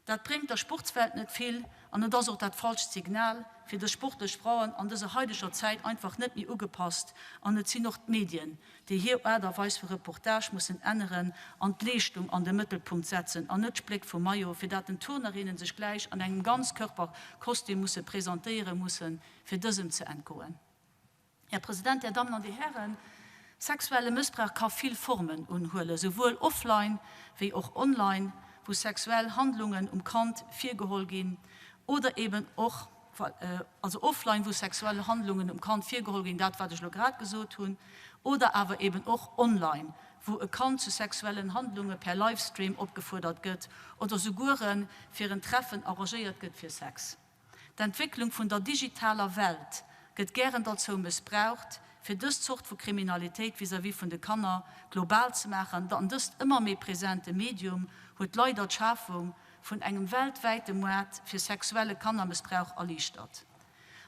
Dat bréngt der Sportswelt net vill an et ass och dat falscht Signal fir dës sportlech Fraen an dëser haideger Zäit einfach net méi ugepasst an et sinn och d'Medien, déi hir Aart a Weis vu Reportage mussen änneren an d'Leeschtung an de Mëttelpunkt setzen an net d'Spléck vum Maillot, fir dat den Turnerinnen sech gläich an engem Ganzkörperkostüm musse presentéiere mussen, fir dësem ze entgoen. Här President, Här Dammen an Dir Hären, sexuelle Mëssbrauch ka vill Formen unhuelen, souwuel offline wéi och online, wou sexuell Handlungen um Kand virgeholl ginn oder eben och, also offline, wou sexuell Handlungen um Kand virgeholl ginn, dat wat ech elo grad gesot hunn, oder awer eben och online, wou e Kand zu sexuellen Handlunge per Livestream opgefuerdert gëtt oder souguere fir en Treffen arrangéiert gëtt fir Sex. D'Entwécklung vun der digitaler Welt gëtt gären derzou mëssbraucht, fir dës Zort vu Kriminalitéit vis-à-vis vun de Kanner global ze maachen. An dëst ëmmer méi presente Medium huet leider d'Schafung vun engem weltwäite Moart fir sexuelle Kannermëssbrauch erliichtert.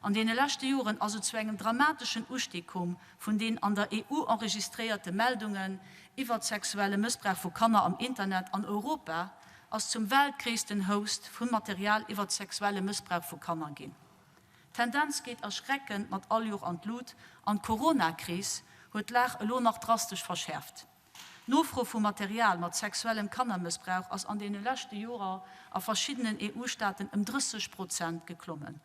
An deene leschte Joren ass et zu engem dramateschen Ustig komm vun den an der EU enregistréierte Meldungen iwwert sexuelle Mëssbrauch vu Kanner am Internet an Europa ass zum weltgréissten Host vu Material iwwert sexuelle Mëssbrauch vu Kanner ginn. D'Tendenz geet erschreckend mat all Jor an d'Lut an d'Corona-Kris huet d'Lag elo nach drastesch verschäerft. D'Nofro vu Material mat sexuellem Kannermëssbrauch ass an deene leschte Jorer a verschiddenen EU-Staaten ëm 30 Prozent geklommen.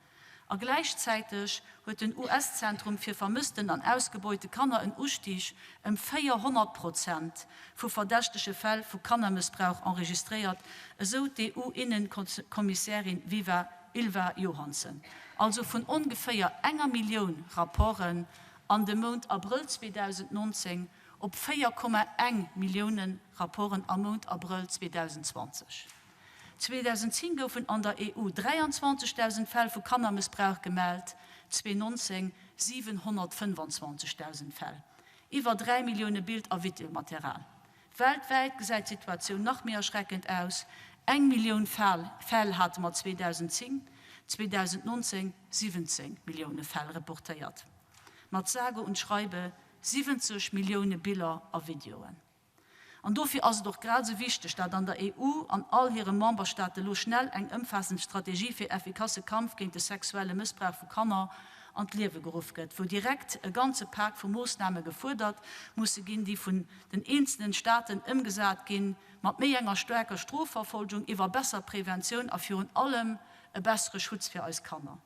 A gläichzäiteg huet den US-Zentrum fir vermëssten an ausgebeute Kanner en Ustig ëm 400 Prozent vu verdächtege Fäll vu Kannermëssbrauch enregistréiert, esou d'EU-Innenkommissärin Viva Ylva Johansson. Also vun ongeféier enger Millioun Rapporten an dem Mount Abrëll 2019 op 4,1 Millioune Rapporten am Mount Abrëll 2020. 2010 goufen an der EU 23.000 Fäll vu Kannermëssbrauch gemellt, 2019 725.000 Fäll, iwwer 3 Millioune Bild a Videomateral. Weltwäit gesäit d'Situatioun nach méi erschreckend aus, Eng Millioun Fäll hate mer 2010, 2019 17 Millioune Fäll reportéiert, mat sage und schreibe 70 Millioune Biller a Videoen. An dofir ass et och grad esou wichteg, dat an der EU an all hire Memberstaate lo schnell eng ëmfaassend Strategie fir effikasse Kampf géint de sexuelle Mëssbrauch vu Kanner an d'Liewe geruff gëtt, wou direkt e ganze Pak vu Moossname gefuerdert musse ginn, déi vun den eenzelnen Staaten ëmgesat ginn, mat méi enger staarker Strofverfolgung, iwwer besser Preventioun a virun allem e bessere Schutz fir eis Kanner.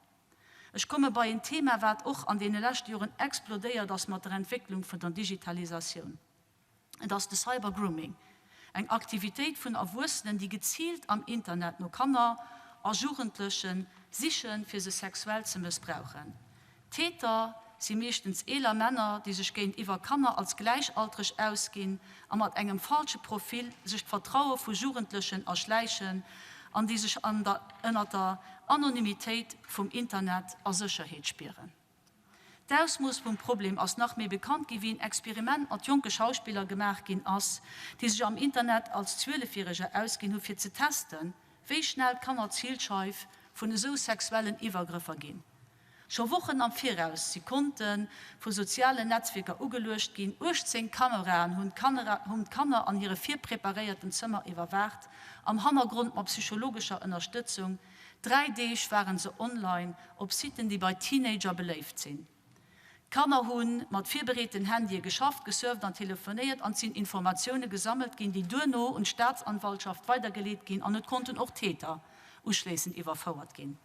Ech komme bei en Thema, wat och an deene leschte Joren explodéiert ass mat der Entwécklung vun der Digitalisatioun. Et ass de Cybergrooming, eng Aktivitéit vun Erwuessenen, déi geziilt am Internet no Kanner a Jugendleche sichen, fir se sexuell ze mëssbrauchen. D'Täter si meeschtens eeler Männer, déi sech géintiwwer Kanner als gläichaltreg ausginn a mat engem falsche Profil sech d'Vertraue vu Jugendlechen erschläichen an déi sech ënner der Anonymitéit vum Internet a Sécherheet spieren. D'Ausmooss vum Problem ass nach méi bekannt gi wéi en Experiment mat jonke Schauspiller gemaach ginn ass, déi sech am Internet als Zwielefjäreger ausginn hu fir ze testen, wéi schnell d'Kanner Zilscheif vun esou sexuellen Iwwergrëffer ginn. Scho Wochen am Viraus si Konte vu sozialen Netzwierker ugeluecht ginn, 18 Kameraen hunn d'Kanner an hire virpreparéierten Zëmmer iwwerwaacht, am Hannergrond mat psychologescher Ënnerstëtzung. Dräi Deeg waren se online op Siten, déi bei Teenager beléift sinn. D'Kanner hu mat virbereeten Handye geschafft, gesurft an telefonéiert an et sinn Informatioune gesammelt ginn, déi duerno un d'Staatsanwaltschaft weidergeleet ginn an et konnten och Täter uschléissend iwwerfouert ginn.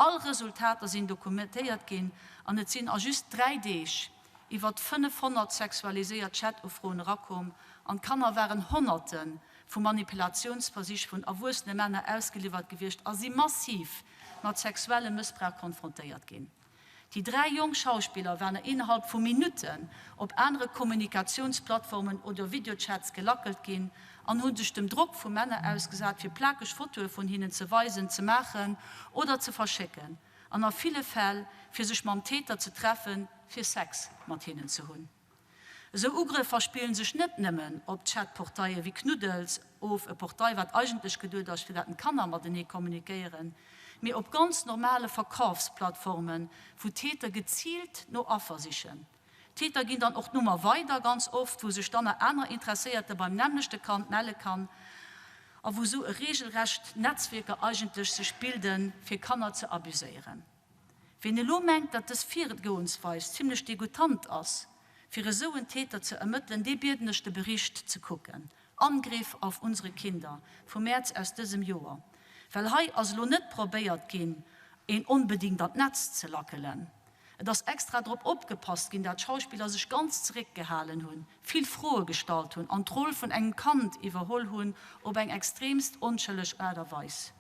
All Resultater sinn dokumentéiert ginn an et sinn a just 3 Deeg. iwwert 500 sexualiséiert Chat-Ufroen erakoum an d'Kanner waren Honnerte vu Manipulatiounsversich vun erwuessene Männer ausgeliwwert gewiescht a si massiv mat sexuellem Mëssbrauch konfrontéiert ginn. Déi 3 jonk Schauspiller waren innerhalb vu Minutten op anere Kommunikatiounsplattformen oder Videochats gelackelt ginn an hu sech dem Drock vu Männer ausgesat, fir plakeg Fotoe vun hinnen ze weisen, ze maachen oder ze verschécken an a ville Fäll fir sech mam Täter ze treffen, fir Sex mat hinnen ze hunn. Esou Ugrëffer spillen sech net nëmmen op Chat-Portaille wéi Knuddels of, e Portail wat eigentlech geduet ass fir dat d'Kanner matenee kommunikéieren, mee op ganz normale Verkafsplattformen, wou Täter geziilt no Affer sichen. D'Täter ginn dann och d'Nummer weider, ganz oft, wou sech dann nach aner Interesséierter beim nämmlechte Kand melle kann a wou esou e regelrecht Netzwierker eigentlech sech bilden, fir Kanner ze abuséieren. Ween elo mengt, datt dës Virgoensweis zimlech degoutant ass, fir esou en Täter ze ermëttelen, dee bieden ech de Bericht ze kucken, Angriff auf unsere Kinder vum Mäerz aus dësem Joer, well hei ass elo net probéiert ginn, een onbedingt an d'Netz ze lackelen. Et ass extra drop opgepasst ginn, dat d'Schauspiller sech ganz zeréckgehalen hunn, vill Froe gestallt hunn an d'Roll vun engem Kand iwwerholl hunn op eng extremst onschëlleg Aart a Weis.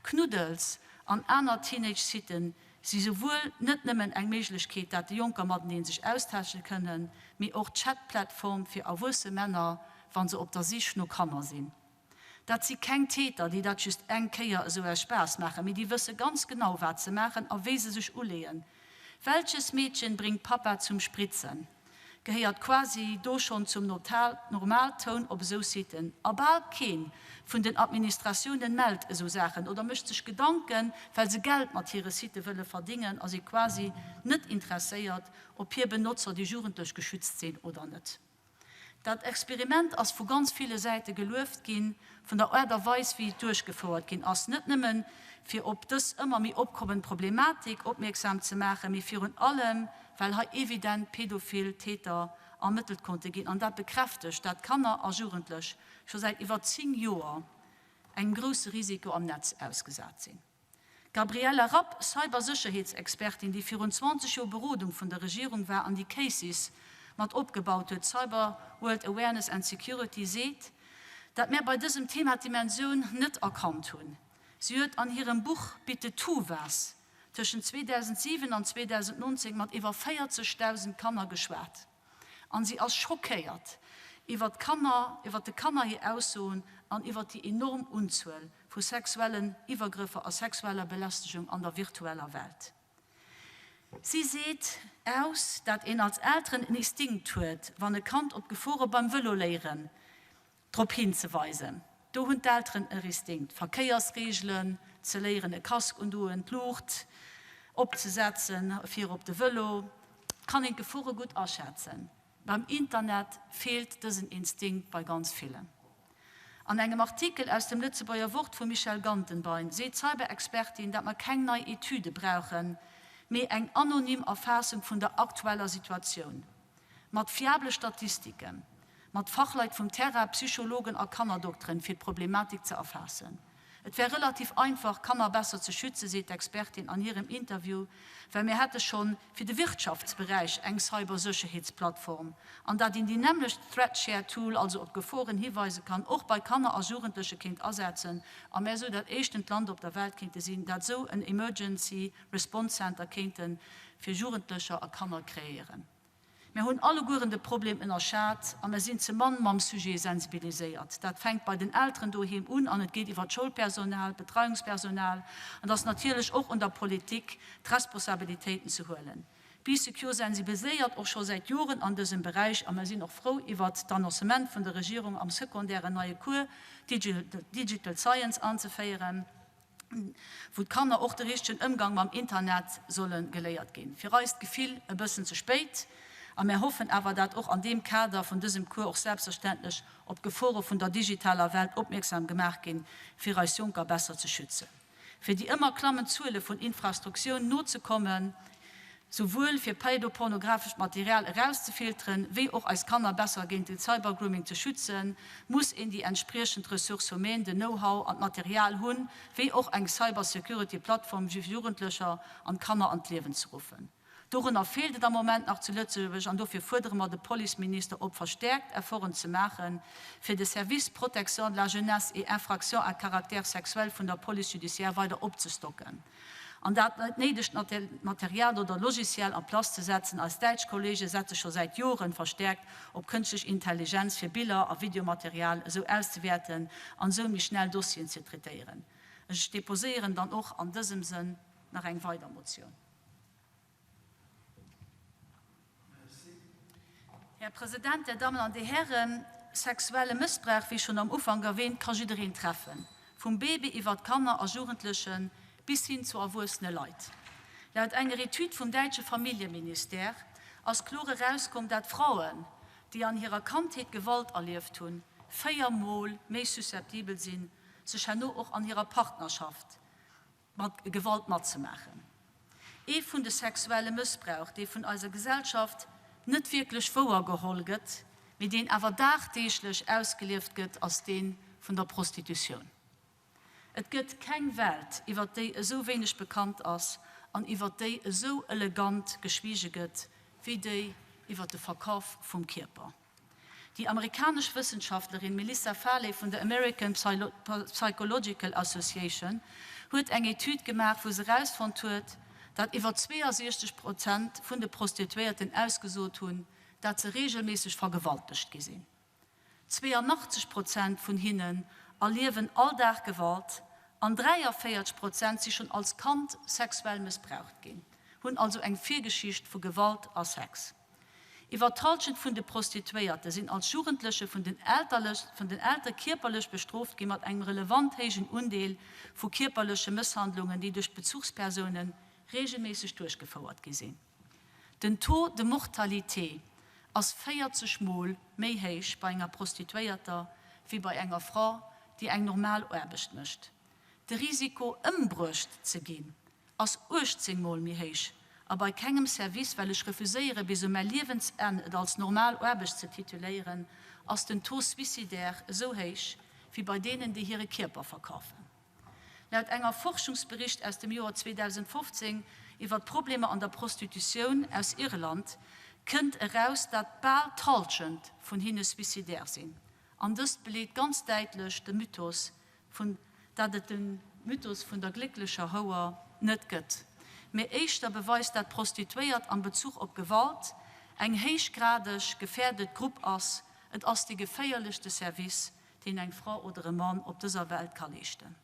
Knuddels an aner Teenage-Siten si souwuel net nëmmen eng Méiglechkeet, dat déi Jonker mateneen sech austausche kënnen, mee och Chat-Plattform fir erwuesse Männer, wa se op der Sich no Kanner sinn. Dat si keng Täter, déi dat just eng Kéier esou aus Spaass maachen, mee déi wësse ganz genau, wat se maachen a wéi se sech uleeën. Welches Mädchen bringt Papa zum Spritzen? gehéiert quasi do schonn zum Normaltoun op esou Siten. A bal keen vun den Administratiounen mellt esou Saachen oder mécht sech Gedanken, well se Geld mat hire Sitë wëlle verdingen a si quasi net interesséiert, ob hir Benotzer, déi Jugendlech, geschützt sinn oder net. Dat Experiment ass vu ganz ville Säite gelueft ginn, vun der Aart a Weis wéi et duerchgefouert ginn ass, net nëmmen fir op dës ëmmer méi opkommend Problematik opmierksam ze maachen, mee virun allem well hei evident pädophil Täter ermëttelt konnte ginn an dat bekräftegt, dat Kanner a Jugendlech scho säit iwwer 10 Joer engem grousse Risiko am Netz ausgesat sinn. D'Gabriella Rapp, Cybersécherheetsexpertin, déi virun 20 Joer Berodung vun der Regierung war an déi Cases mat opgebaut huet, Cyber World Awareness and Security, seet, dat mär bei dësem Thema d'Dimensioun net erkannt hunn. Si huet an hirem Buch Bitte tu was tëschent 2007 an 2019 mat iwwer 40.000 Kanner geschwat. An si ass schockéiert iwwer d'Kanner, iwwer de Kanner hir Aussoen an iwwer déi enorm Unzuel vu sexuellen Iwwergrëffer a sexueller Belästegung an der virtueller Welt. Si seet aus, dat een als Elteren en Instinkt huet, wann e Kand op d'Gefore beim Vëloléieren drop hinzeweisen. Do hunn d'Elteren e Ristinkt, Verkéiersreegelen ze léieren, e Casque undoen, d'Luucht opzesetzen fir op de Vëlo. Kann een d'Gefore gutt aschätzen. Beim Internet feelt dësen Instinkt bei ganz villen. An engem Artikel aus dem Lëtzebuerger Wort vum Michel Gantenbein seet d'Cyber-Expertin, dat mer keng nei Etüde brauchen, mee eng anonym Erfaassung vun der aktueller Situatioun. Mat fiabele Statistiken, mat Fachleit vum Terrain, Psychologen a Kannerdokteren, fir d'Problematik ze erfaassen. Et wär relativ einfach, Kanner besser ze schützen, seet d'Expertin an hirem Interview, well mir hätte schonn fir de Wirtschaftsberäich eng Cybersécherheetsplattform, an dat een déi nämmlecht Threat-Share-Tool, also op Geforen hiweise kann, och bei Kanner a Jugendleche kéint asetzen a mär esou dat éischtent Land op der Welt kéinte sinn, dat esou en Emergency Response Center kéinte fir Jugendlecher a Kanner kreéieren. Mär hunn allegueren de Problem ënnerschat a mär sinn ze mann mam Sujet sensibiliséiert. Dat fänkt bei den Elteren doheem un an et geet iwwer d'Schoulpersonal, d'Betreiungspersonal an et ass natierlech och un der Politik, d'Responsabilitéiten ze huelen. Bee Secure sensibiliséiert och scho säit Joren an dësem Beräich a mär sinn och frou iwwert d'Annoncement vun der Regierung am Secondaire en neie Cours Digital Science anzeféieren. wou d'Kanner och de richtegen Ëmgang mam Internet solle geléiert ginn. Fir eis d'Gefill e bëssen ze spéit a mär hoffen awer, dat och an deem Kader vun dësem Cours och selbstverständlech op d'Gefore vun der digitaler Welt opmierksam gemaach ginn, fir eis Jonker besser ze schützen. Fir déi ëmmer klammend Zuele vun Infrastruktioun nozekommen, souwuel fir pädopornographescht Material erauszefilteren, wéi och eis Kanner besser géint den Cybergrooming ze schützen, muss een déi entspriechend Ressources humaines, den Know-how an d'Material hunn, wéi och eng Cybersecurity-Plattform fir Jugendlecher an Kanner an d'Liewen ze ruffen. Dorunner feelt et am Moment nach zu Lëtzebuerg an dofir fuerdere mer de Policeminister op, verstäerkt Efforten ze maachen, fir de Service Protection de la jeunesse et infractions à caractère sexuel vun der Police judiciaire weider opzestocken an dat néidegt Material oder Logiciel en place ze setzen. Eis däitsch Kollege setze scho säit Joren verstäerkt op kënschtlech Intelligenz, fir Biller a Videomaterial esou auszewäerten an esou méi schnell Dossieren ze traitéieren. Ech deposéieren dann och an dësem Sënn nach eng weider Motioun. Här President, Dir Dammen an Dir Hären, sexuelle Mëssbrauch, wéi schonn am Ufank erwähnt, ka jiddereen treffen, vum Baby iwwert Kanner a Jugendleche bis hin zu erwuessene Leit. Laut enger Etüd vum däitsche Familljeministère ass kloer erauskomm, dat Frauen, déi an hirer Kandheet Gewalt erlieft hunn, 4 Mol méi susceptibel sinn, sech herno och an hirer Partnerschaft mat Gewalt matzemaachen. Ee vun de sexuelle Mëssbrauch, dee vun eiser Gesellschaft net wierklech wouer geholl gëtt, mee deen awer dagdeeglech ausgelieft gëtt, ass dee vun der Prostitutioun. Et gëtt keng Welt, iwwer déi esou wéineg bekannt ass an iwwer déi esou elegant geschwiege gëtt, wéi déi iwwer de Verkaf vum Kierper. Déi amerikanesch Wëssenschaftlerin Melissa Farley vun der American Psychological Association huet eng Etüd gemaach, wou se erausfonnt huet, dat iwwer 62 Prozent vun de Prostituéierten ausgesot hunn, dat se reegelméisseg vergewaltegt gi sinn. 82 Prozent vun hinnen erliewen all Dag Gewalt an 43 Prozent si schonn als Kand sexuell mëssbraucht ginn, hunn also eng Virgeschicht vu Gewalt a Sex. Iwwer d'Hallschent vun de Prostituéierte sinn als Jugendleche vun den vun den Eltere kierperlech bestrooft ginn, mat engem relevant héijen Undeel vu kierperleche Mësshandlungen, déi duerch d'Bezuchspersoune reegelméisseg duerchgefouert gi sinn. Den Taux de mortalité ass 40 Mol méi héich bei enger Prostituéierter wéi bei enger Fra, déi eng normal Aarbecht mécht. De Risiko, ëmbruecht ze ginn, ass 18 mol méi héich a bei kengem Service, well ech refuséiere bis u mäi Liewensenn et als normal Aarbecht ze tituléieren, ass den Taux suicidaire esou héich wéi bei deenen, déi hire Kierper verkafen. Laut enger Forschungsbericht aus dem Joer 2015 iwwer d'Problemer an der Prostitutioun aus Irland kënnt eraus, dat bal d'Hallschent vun hinne suicidaire sinn an dëst beleet ganz däitlech de Mythos vun dat et de Mythos vun der glécklecher Houer net gëtt, mee éischter beweist dat d'Prostituéiert am Bezuch op Gewalt eng héichgradeg gefährdet Grupp ass, et ass dee geféierlechste Service, deen eng Fra oder e Mann op dëser Welt ka leeschten.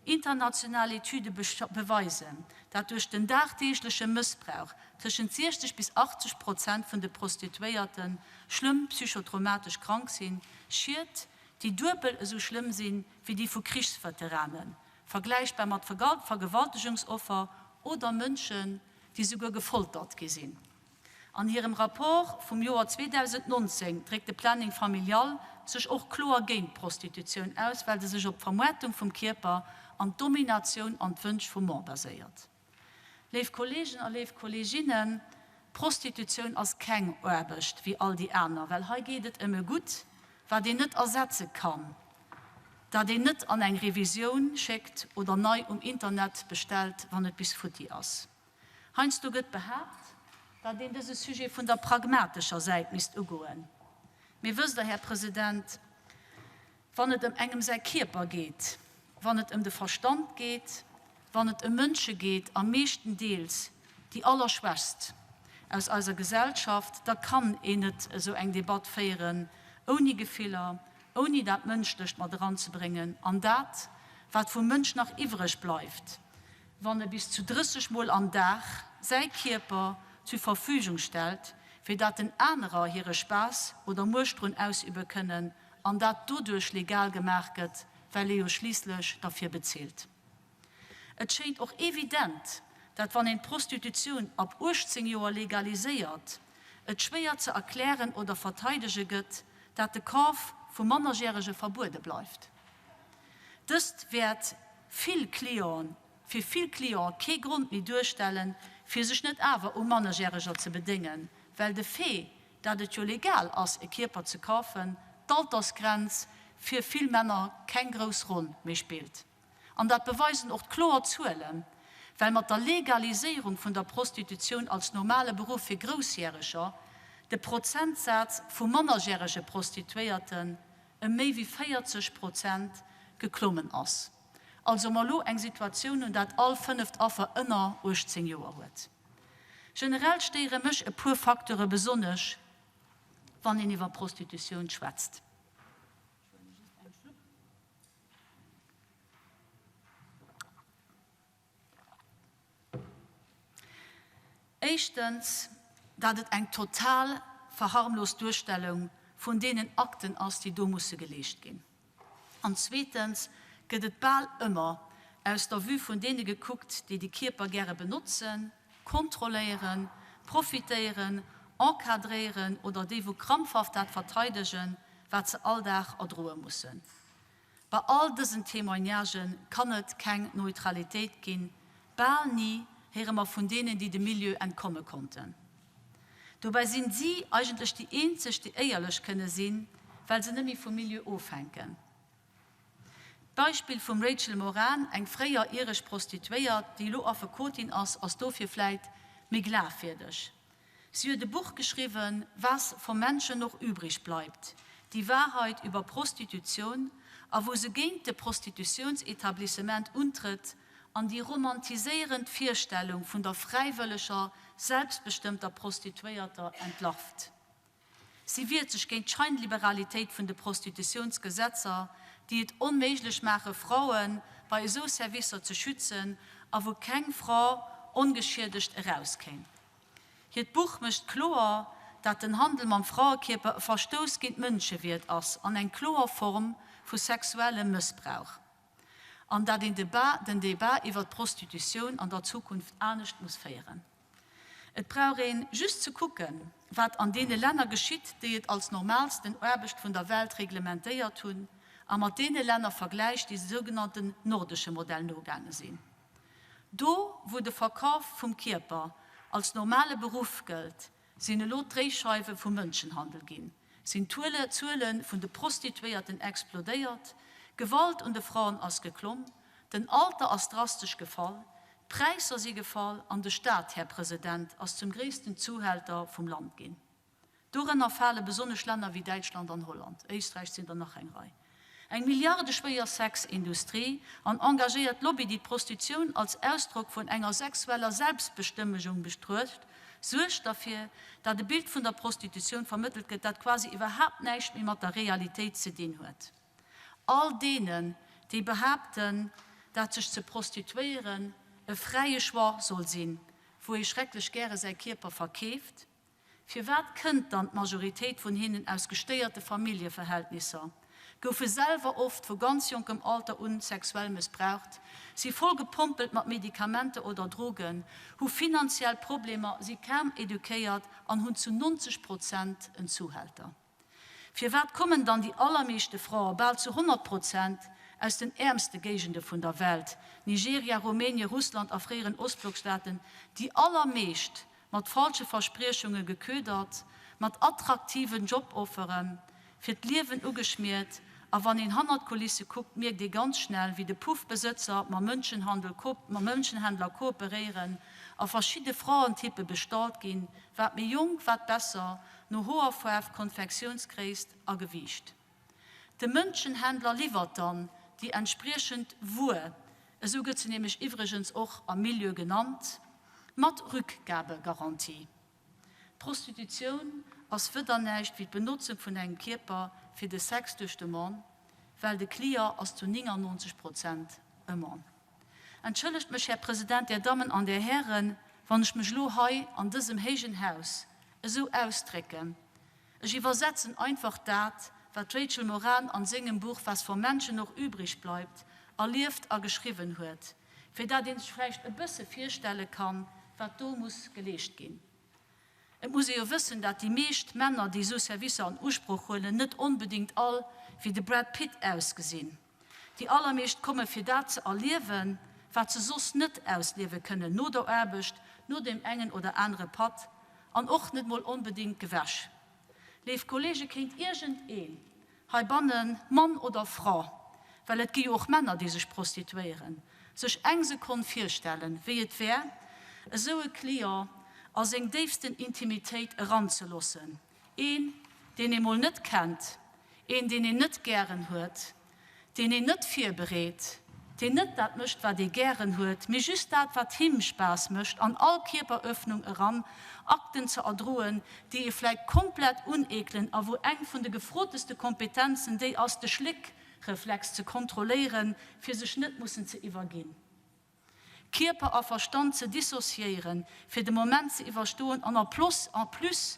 International Etüde beweisen, dat duerch den dagdeegleche Mëssbrauch tëschent 60 bis 80 Prozent vun de Prostituéierte schlëmm psychotraumatesch krank sinn, Schied, déi duebel esou schlëmm sinn, wéi déi vu Krichsveteranen, vergläichbar mat Vergewaltegungsoffer oder Mënschen, déi souguer gefoltert gi sinn. An hirem Rapport vum Joer 2019 dréckt de Planning Familial sech och kloer géint d'Prostitutioun aus, well se sech op d'Vermoartung vum Kierper an d'Dominatioun an d'Wënsch vum Mann baséiert. Léif Kolleegen a léif Kolleeginnen, d'Prostitutioun ass keng Aarbecht wéi all déi aner, well hei geet et ëm e Gutt, wat een net ersetze kann, dat een net an eng Revisioun schéckt oder nei um Internet bestellt, wann et bis futti ass. Heiansdo gëtt behaapt, datt een dëse Sujet vun der pragmatescher Säit misst ugoen. Mee wësst Der, Här President, wann et ëm engem säi Kierper geet, wann et ëm de Verstand geet, wann et ëm Mënsche geet, a meeschtendeels déi Allerschwächst aus eiser Gesellschaft, da kann een net esou eng Debatt féieren ouni Gefiller, ouni dat Mënschlecht mat eranzebréngen an dat, wat vum Mënsch nach iwwreg bleift, wann e bis zu 30 Mol am Dag säi Kierper zur Verfügung stellt, fir dat den anerer hire Spaass oder Muecht drun ausübe kënnen an dat doduerch legal gemaach gëtt, well ee jo schliisslech derfir bezilt. Et schéint och evident, dat wann een d'Prostitutioun ab 18 Joer legaliséiert, et schwéier ze erklären oder verteidege gëtt, dat de Kaf vu Mannerjärege verbuede bleift. Dëst wäert vill Clienten, fir vill Clienten kee Grond méi duerstellen, fir sech net awer u Mannerjäreger ze bedéngen, well de Fait, dat et jo legal ass e Kierper ze kafen, d'Altersgrenz fir vill Männer keng grouss Roll méi spillt. An dat beweisen och d'kloer Zuelen. Well mat der Legaliséierung vun der Prostitutioun als normale Beruff fir Groussjäreger de Prozentsaz vu mannerjärege Prostituéierten ëm méi wéi 40 Prozent geklommen ass. Also mer elo eng Situatioun hunn, dat all fënneft Affer ënner 18 Joer huet. Generell stéiere mech e puer Facteure besonnesch, wann een iwwer Prostitutioun schwätzt. Éischtens, dat et eng total verharmlos Duerstellung vun deenen Akten ass, déi do musse geleescht ginn. An zweetens gëtt et bal ëmmer aus der Vue vun deene gekuckt, déi de Kierper gäre benotzen, kontrolléieren, profitéieren, encadréieren oder déi wou krampfhaft dat verteidegen, wat se all Dag erdroe mussen. Bei all dësen Témoignagë kann et keng Neutralitéit ginn, bal ni héiere mer vun deenen, déi dem Milieu entkomme konnten. Dobäi sinn si eigentlech déi eenzeg, déi éierlech kënne sinn, well se net méi vum Milieu ofhänken. D'Beispill vum Rachel Moran, eng fréier iresch Prostituéiert, déi elo Affekotin ass, ass dofir vläit méi glafwierdeg. Si huet e Buch geschriwwen, Was vom Menschen noch übrig bleibt, Die Wahrheit über Prostitution, a wou se géint de Prostitutiounsétablissement untrëtt an déi romantiséierend Virstellung vun der fräiwëlleger, selbstbestëmmter Prostituéierter entlarvt. Si wiert sech géint d'Scheinliberalitéit vun de Prostitutiounsgesetzer, déi et onméiglech maache Frae bei esou Servicer ze schützen a wou keng Fra ongeschiedegt erauskéim. Hiert Buch mécht kloer, dat den Handel mam Fraekierper e Verstouss géint d'Mënschewierd ass an eng kloer Form vu sexuellem Mëssbrauch. An dat een den Debat iwwer d'Prostitutioun an der Zukunft anescht muss féieren. Et brauch een just ze kucken, wat an deene Länner geschitt, déi et als normalsten Aarbecht vun der Welt reglementéiert hunn, a mat deene Länner vergläicht, déi sougenannten nordesche Modell nogaange sinn. Do, wou de Verkaf vum Kierper als normale Beruff gëllt, sinn elo d'Dréischeiwe vum Mënschenhandel ginn, sinn d'Zuele vun de Prostituéierten explodéiert, d'Gewalt un de Fraen ass geklomm, den Alter ass drastesch gefall, d'Präisser si gefall an de Staat, Här President, ass zum gréissten Zuhälter vum Land ginn. Dorënner fale besonnesch Länner wéi Däitschland an Holland. Éisträich sinn der nach eng Rei. Eng milliardeschwéier Sexindustrie an engagéiert Lobby, déi d'Prostitioun als Ausdrock vun enger sexueller Selbstbestëmmegung betruecht, suergt derfir, dat e Bild vun der Prostitutioun vermëttelt gëtt, dat quasi iwwerhaapt näischt méi mat der Realitéit ze dinn huet. All deenen, déi behaapten, dat sech ze prostituéieren e fräie Choix soll sinn, wou ee schrecklech gäre säi Kierper verkeeft, Firwat kënnt dann d'Majoritéit vun hinnen aus gestéierte Familljeverhältnisser, goufe selwer oft vu ganz jonkem Alter un sexuell mëssbraucht, si voll gepompelt mat Medikamenter oder Drogen, hu finanziell Problemer, si kaum eduquéiert an hunn zu 90 Prozent en Zuhälter? Firwat kommen dann déi allermeeschte Frae, bal zu 100 Prozent, aus den äermste Géigende vun der Welt, Nigeria, Rumänien, Russland a fréieren Ostblockstaaten, déi allermeescht mat falsche Verspriechunge geködert, mat attraktiven Joboffere fir d'Liewen ugeschmiert a wann een hannert d'Kulisse kuckt, mierkt ee ganz schnell, wéi de Puffbesëtzer mam Mënschenhändler kooperéieren a verschidde Fraentyppe bestallt ginn, wat méi jonk, wat besser, no Hoerfaarf, Konfektiounsgréisst a Gewiicht. De Mënschenhändler liwwert dann déi entspriechend Wuer, esou gëtt se nämlech iwwregens och am Milieu genannt, mat Rückgabegarantie. D'Prostitutioun ass wëder näischt wéi d'Benotzung vun engem Kierper fir de Sex duerch de Mann, well de Client ass zu 99 Prozent e Mann. Entschëllegt mech, Här President, Där Dammen an Där Hären, wann ech mech elo hei an dësem héijen Haus esou ausdrécken. Ech iwwersetzen einfach dat, wat d'Rachel Moran an sengem Buch Was vom Menschen noch übrig bleibt erlieft a geschriwwen huet, fir dat ee sech vläicht e bësse virstelle kann, wat do muss geleescht ginn. Et muss ee jo wëssen, dat déi meescht Männer, déi esou Servicer an Usproch huelen, net onbedéngt all wéi de Brad Pitt ausgesinn. Déi allermeescht komme fir dat ze erliewen, wat se soss net ausliewe kënnen, no der Aarbecht, no deem engen oder anere Patt an och net mol onbedéngt gewäsch. Léif Kollege, kéint iergend een heibannen, Mann oder Fra, well et gi jo och Männer, déi sech prostituéieren. Sech eng Sekonn virstellen, wéi et wär, esou e Client a seng déifsten Intimitéit eranzelossen, een, deen ee mol net kennt, een, deen een net gären huet, deen een net virbereet, deen net dat mécht, wat ee gären huet, mee just dat, wat him Spaass mécht, an all Kierperöffnung eran Akten ze erdroen, déi ee vläit komplett uneekelen a wou eng vun de gefroteste Kompetenzen déi ass, de Schléckreflex ze kontrolléieren, fir sech net mussen ze iwwerginn. Kierper a Verstand ze dissociéieren, fir de Moment ze iwwerstoen an en plus, en plus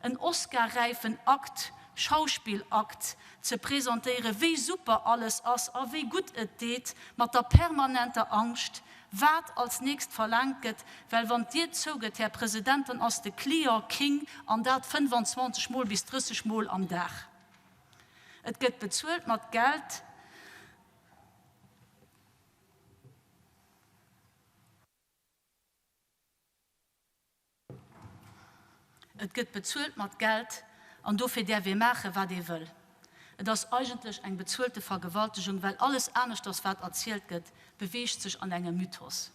en Oscar-räifen Akt, Schauspillakt, ze presentéieren, wéi super alles ass a wéi gutt et deet, mat der permanenter Angscht, wat als nächst verlaangt gëtt, well wann d'Dier zougëtt, Här President, dann ass de Client King, an dat 25 mol bis 30 mol am Dag. Et gëtt bezuelt mat Geld. Et gëtt bezuelt mat Geld an dofir däerf ee maachen, wat ee wëll. Et ass eigentlech eng bezuelte Vergewaltegung, well alles aneschters, wat erzielt gëtt, beweegt sech an engem Mythos.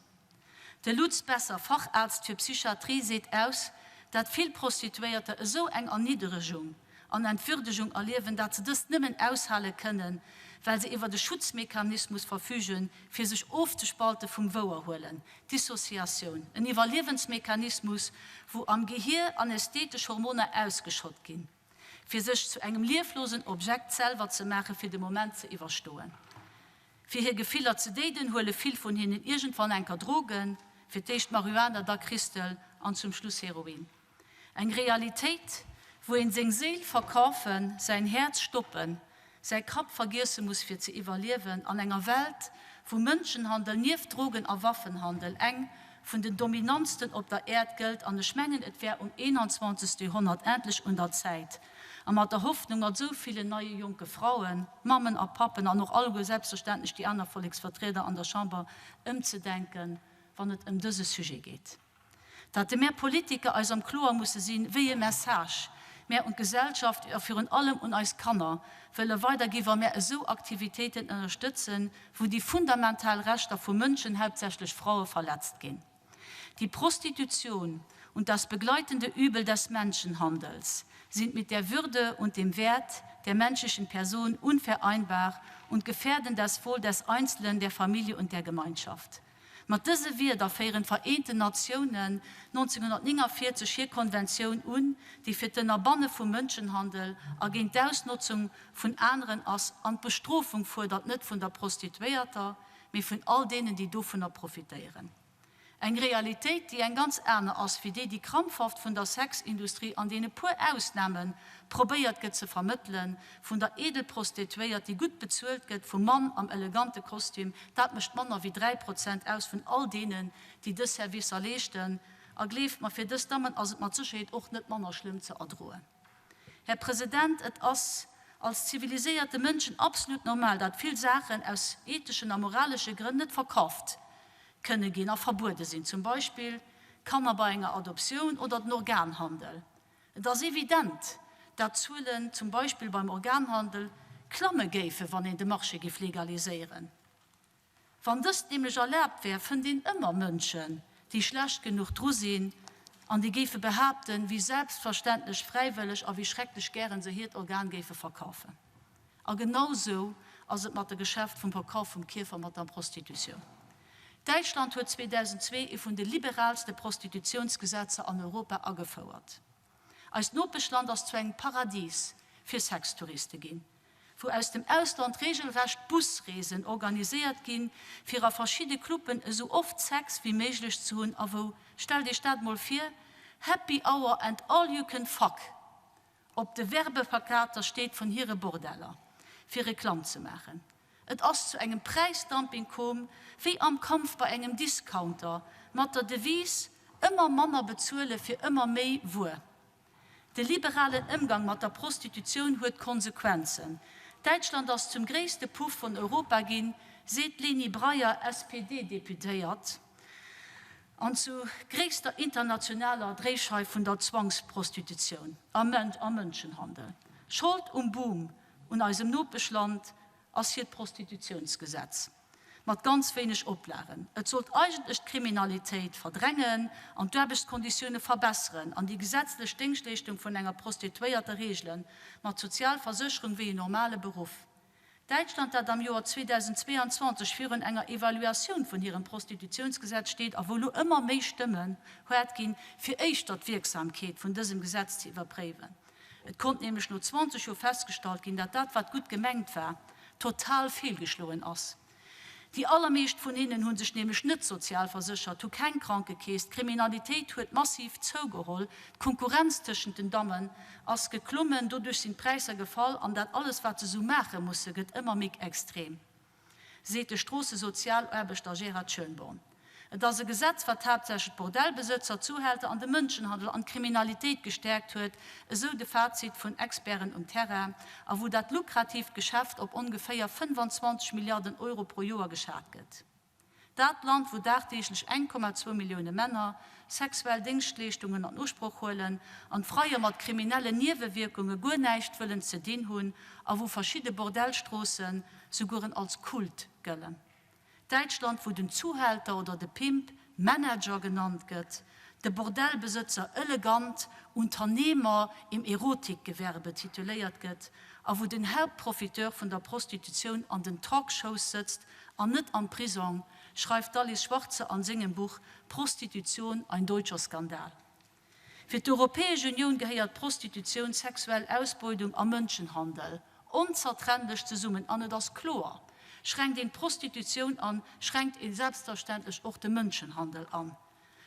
De Lutz Besser, Facharzt fir Psychiatrie, seet aus, dat vill Prostituéierter esou eng Erniddregung an Entwürdegung erliewen, dat se dëst nëmmen aushale kënnen, well se iwwert e Schutzmechanismus verfügen, fir sech ofzespalte vum Wouerhuelen, Dissociatioun, en Iwwerliewensmechanismus, wou am Gehier anästhetesch Hormoner ausgeschott ginn, fir sech zu engem lieflosen Objekt selwer ze maachen, fir de Moment ze iwwerstoen. Fir hir Gefiller ze déiden, huele vill vun hinnen iergendwann enker Drogen, fir d'éischt Marihuana, da Crystal an zum Schluss Heroin. Eng Realitéit, wou een seng Séil verkafen, säin Häerz stoppen, säi Kapp vergiesse muss fir ze iwwerliewen an enger Welt, wou Mënschenhandel nieft Drogen a Waffenhandel eng vun den dominantsten op der Äerd gëllt. An ech mengen, et wär um 21. Joerhonnert endlech un der Zäit, a mat der Hoffnung, mat esou villen neie jonke Frauen, Mammen a Pappen an och alleguer selbstverständlech déi aner Volleksvertrieder an der Chamber, ëmzedenken, wann et ëm dëse Sujet geet. Dat de mär Politiker eis am Kloer musse sinn, wéi e Message mär un d'Gesellschaft a virun allem un eis Kanner wëlle weidergi wa mär esou Aktivitéiten ënnerstëtzen, wou déi fundamental Rechter vu Mënschen, hauptsächlech Fraue, verletzt ginn. Die Prostitution und das begleitende Übel des Menschenhandels sind mit der Würde und dem Wert der menschlichen Person unvereinbar und gefährden das Wohl des Einzelnen, der Familie und der Gemeinschaft. Mat dëse Wierder féieren d'Vereenten Natiounen 1949 hir Konventioun un, déi fir d'Ënnerbanne vum Mënschenhandel a géint d'Ausnotzung vun aneren ass an d'Bestrofung fuerdert, net vun der Prostituéierter, mee vun all deenen, déi dovunner profitéieren. Eng Realitéit, déi eng ganz aner ass wéi déi, déi krampfhaft vun der Sexindustrie an deene puer Ausname probéiert gëtt ze vermëttelen, vun der Edelprostituéiert, déi gutt bezuelt gëtt, vum Mann am elegante Kostüm, dat mécht manner wéi 3 Prozent aus vun all deenen, déi dës Servicer leeschten. A gleeft mer, fir dës Dammen ass et mat Sécherheet och net manner schlëmm ze erdroen. Här President, et ass als ziviliséierte Mënschen absolut normal, dat vill Saachen aus etheschen a moralesche Grënn net verkafft kënne ginn a verbuede sinn, zum Beispill Kanner bei enger Adoptioun oder den Organhandel. Et ass evident, dat d'Zuelen zum Beispill beim Organhandel klamme géifen, wann een de Marché géif legaliséieren. Wann dëst nämlech erlaabt wär, fënnt een ëmmer Mënschen, déi schlecht genuch dru sinn an déi géife behaapten, wéi selbstverständlech fräiwëlleg a wéi schrecklech gären se hiert Organ géife verkafen. A genau sou ass et mat de Geschäft vum Verkaf vum Kierfer, mat der Prostitutioun. Däitschland huet 2002 ee vun de liberaalste Prostitutiounsgesetzer an Europa agefouert. Eist Nopeschland ass zu engem Paradis fir Sextouriste ginn, wou aus dem Ausland regelrecht Busreesen organiséiert ginn, fir a verschidde Cluben esou oft Sex wéi méiglech ze hunn a wou, stellt Iech dat mol vir, Happy Hour and all you can fuck Op de Werbeplakater steet vun hire Bordeller, fir Reklamm ze maachen. Et ass zu engem Präisdumping koom, wéi am Kampf bei engem Discounter, mat der Devise, ëmmer manner bezuele fir ëmmer méi Wuer. De liberalen Ëmgang mat der Prostitutioun huet Konsequenzen. Däitschland ass zum gréisste Puff von Europa ginn, seet d'Leni Breyer, SPD-Deputéiert. An zu gréisster internationaler Dréischeif vun der Zwangsprostitutioun a Mënschenhandel. Schold um Boom un eisem Nopeschland ass hiert Prostitutiounsgesetz. Mat ganz wéineg Oplagen. Et sollt eigentlech d'Kriminalitéit verdrängen an d'Aarbechtskonditioune verbesseren an déi gesetzlech Déngschtleeschtung vun enger Prostituéierter reegelen, mat Sozialversécherung wéi en normale Beruff. Däitschland, dat am Joer 2022 virun enger Evaluatioun vun hirem Prostitutiounsgesetz steet a wou lo ëmmer méi Stëmmen haart ginn, fir éischter d'Wierksamkeet vun dësem Gesetz ze iwwerpréiwen. Et konnt nämlech no 20 Joer festgestallt ginn, dat dat, wat gutt gemengt war, total feelgeschloen ass. Déi allermeescht vun hinnen hu sech nämlech net sozialverséchert, hu keng Krankekeess, d'Kriminalitéit huet massiv zougeholl, d'Konkurrenz tëschent den Dammen ass geklommen, doduerch sinn d'Präisser gefall an dat alles, wat se sou maache musse, gëtt ëmmer méi extrem. Seet de Stroossesozialaarbechter Gerhard Schönborn. Et ass e Gesetz, wat haaptsächlech d'Bordellbesëtzer, d'Zuhälter an de Mënschenhandel an d'Kriminalitéit gestäerkt huet, esou de Fazit vun Experten um Terrain, a wou dat lukratiivt Geschäft op ongeféier 25 Milliarden Euro pro Joer geschat gëtt. Dat Land, wou dagdeeglech 1,2 Millioune Männer sexuell Déngschtleeschtungen an Usproch huelen an d'Freier mat kriminellen Niewewierkunge guer näischt wëllen ze dinn hunn a wou verschidde Bordellstroossen sougueren als Kult gëllen. Däitschland, wou den Zuhälter oder de Pimp Manager genannt gëtt, de Bordellbesëtzer elegant Unternehmer im Erotikgewerbe tituléiert gëtt a wou den Hauptprofiteur vun der Prostitutioun an den Talkshows sëtzt an net am Prisong, schreift d'Alice Schwarzer an sengem Buch Prostitution, ein deutscher Skandal. Fir d'Europäesch Unioun gehéiert Prostitutioun, sexuell Ausbeudung a Mënschenhandel onzertrennlech zesummen an et ass kloer, schränkt een d'Prostitutioun an, schränkt ee selbstverständlech och de Mënschenhandel an.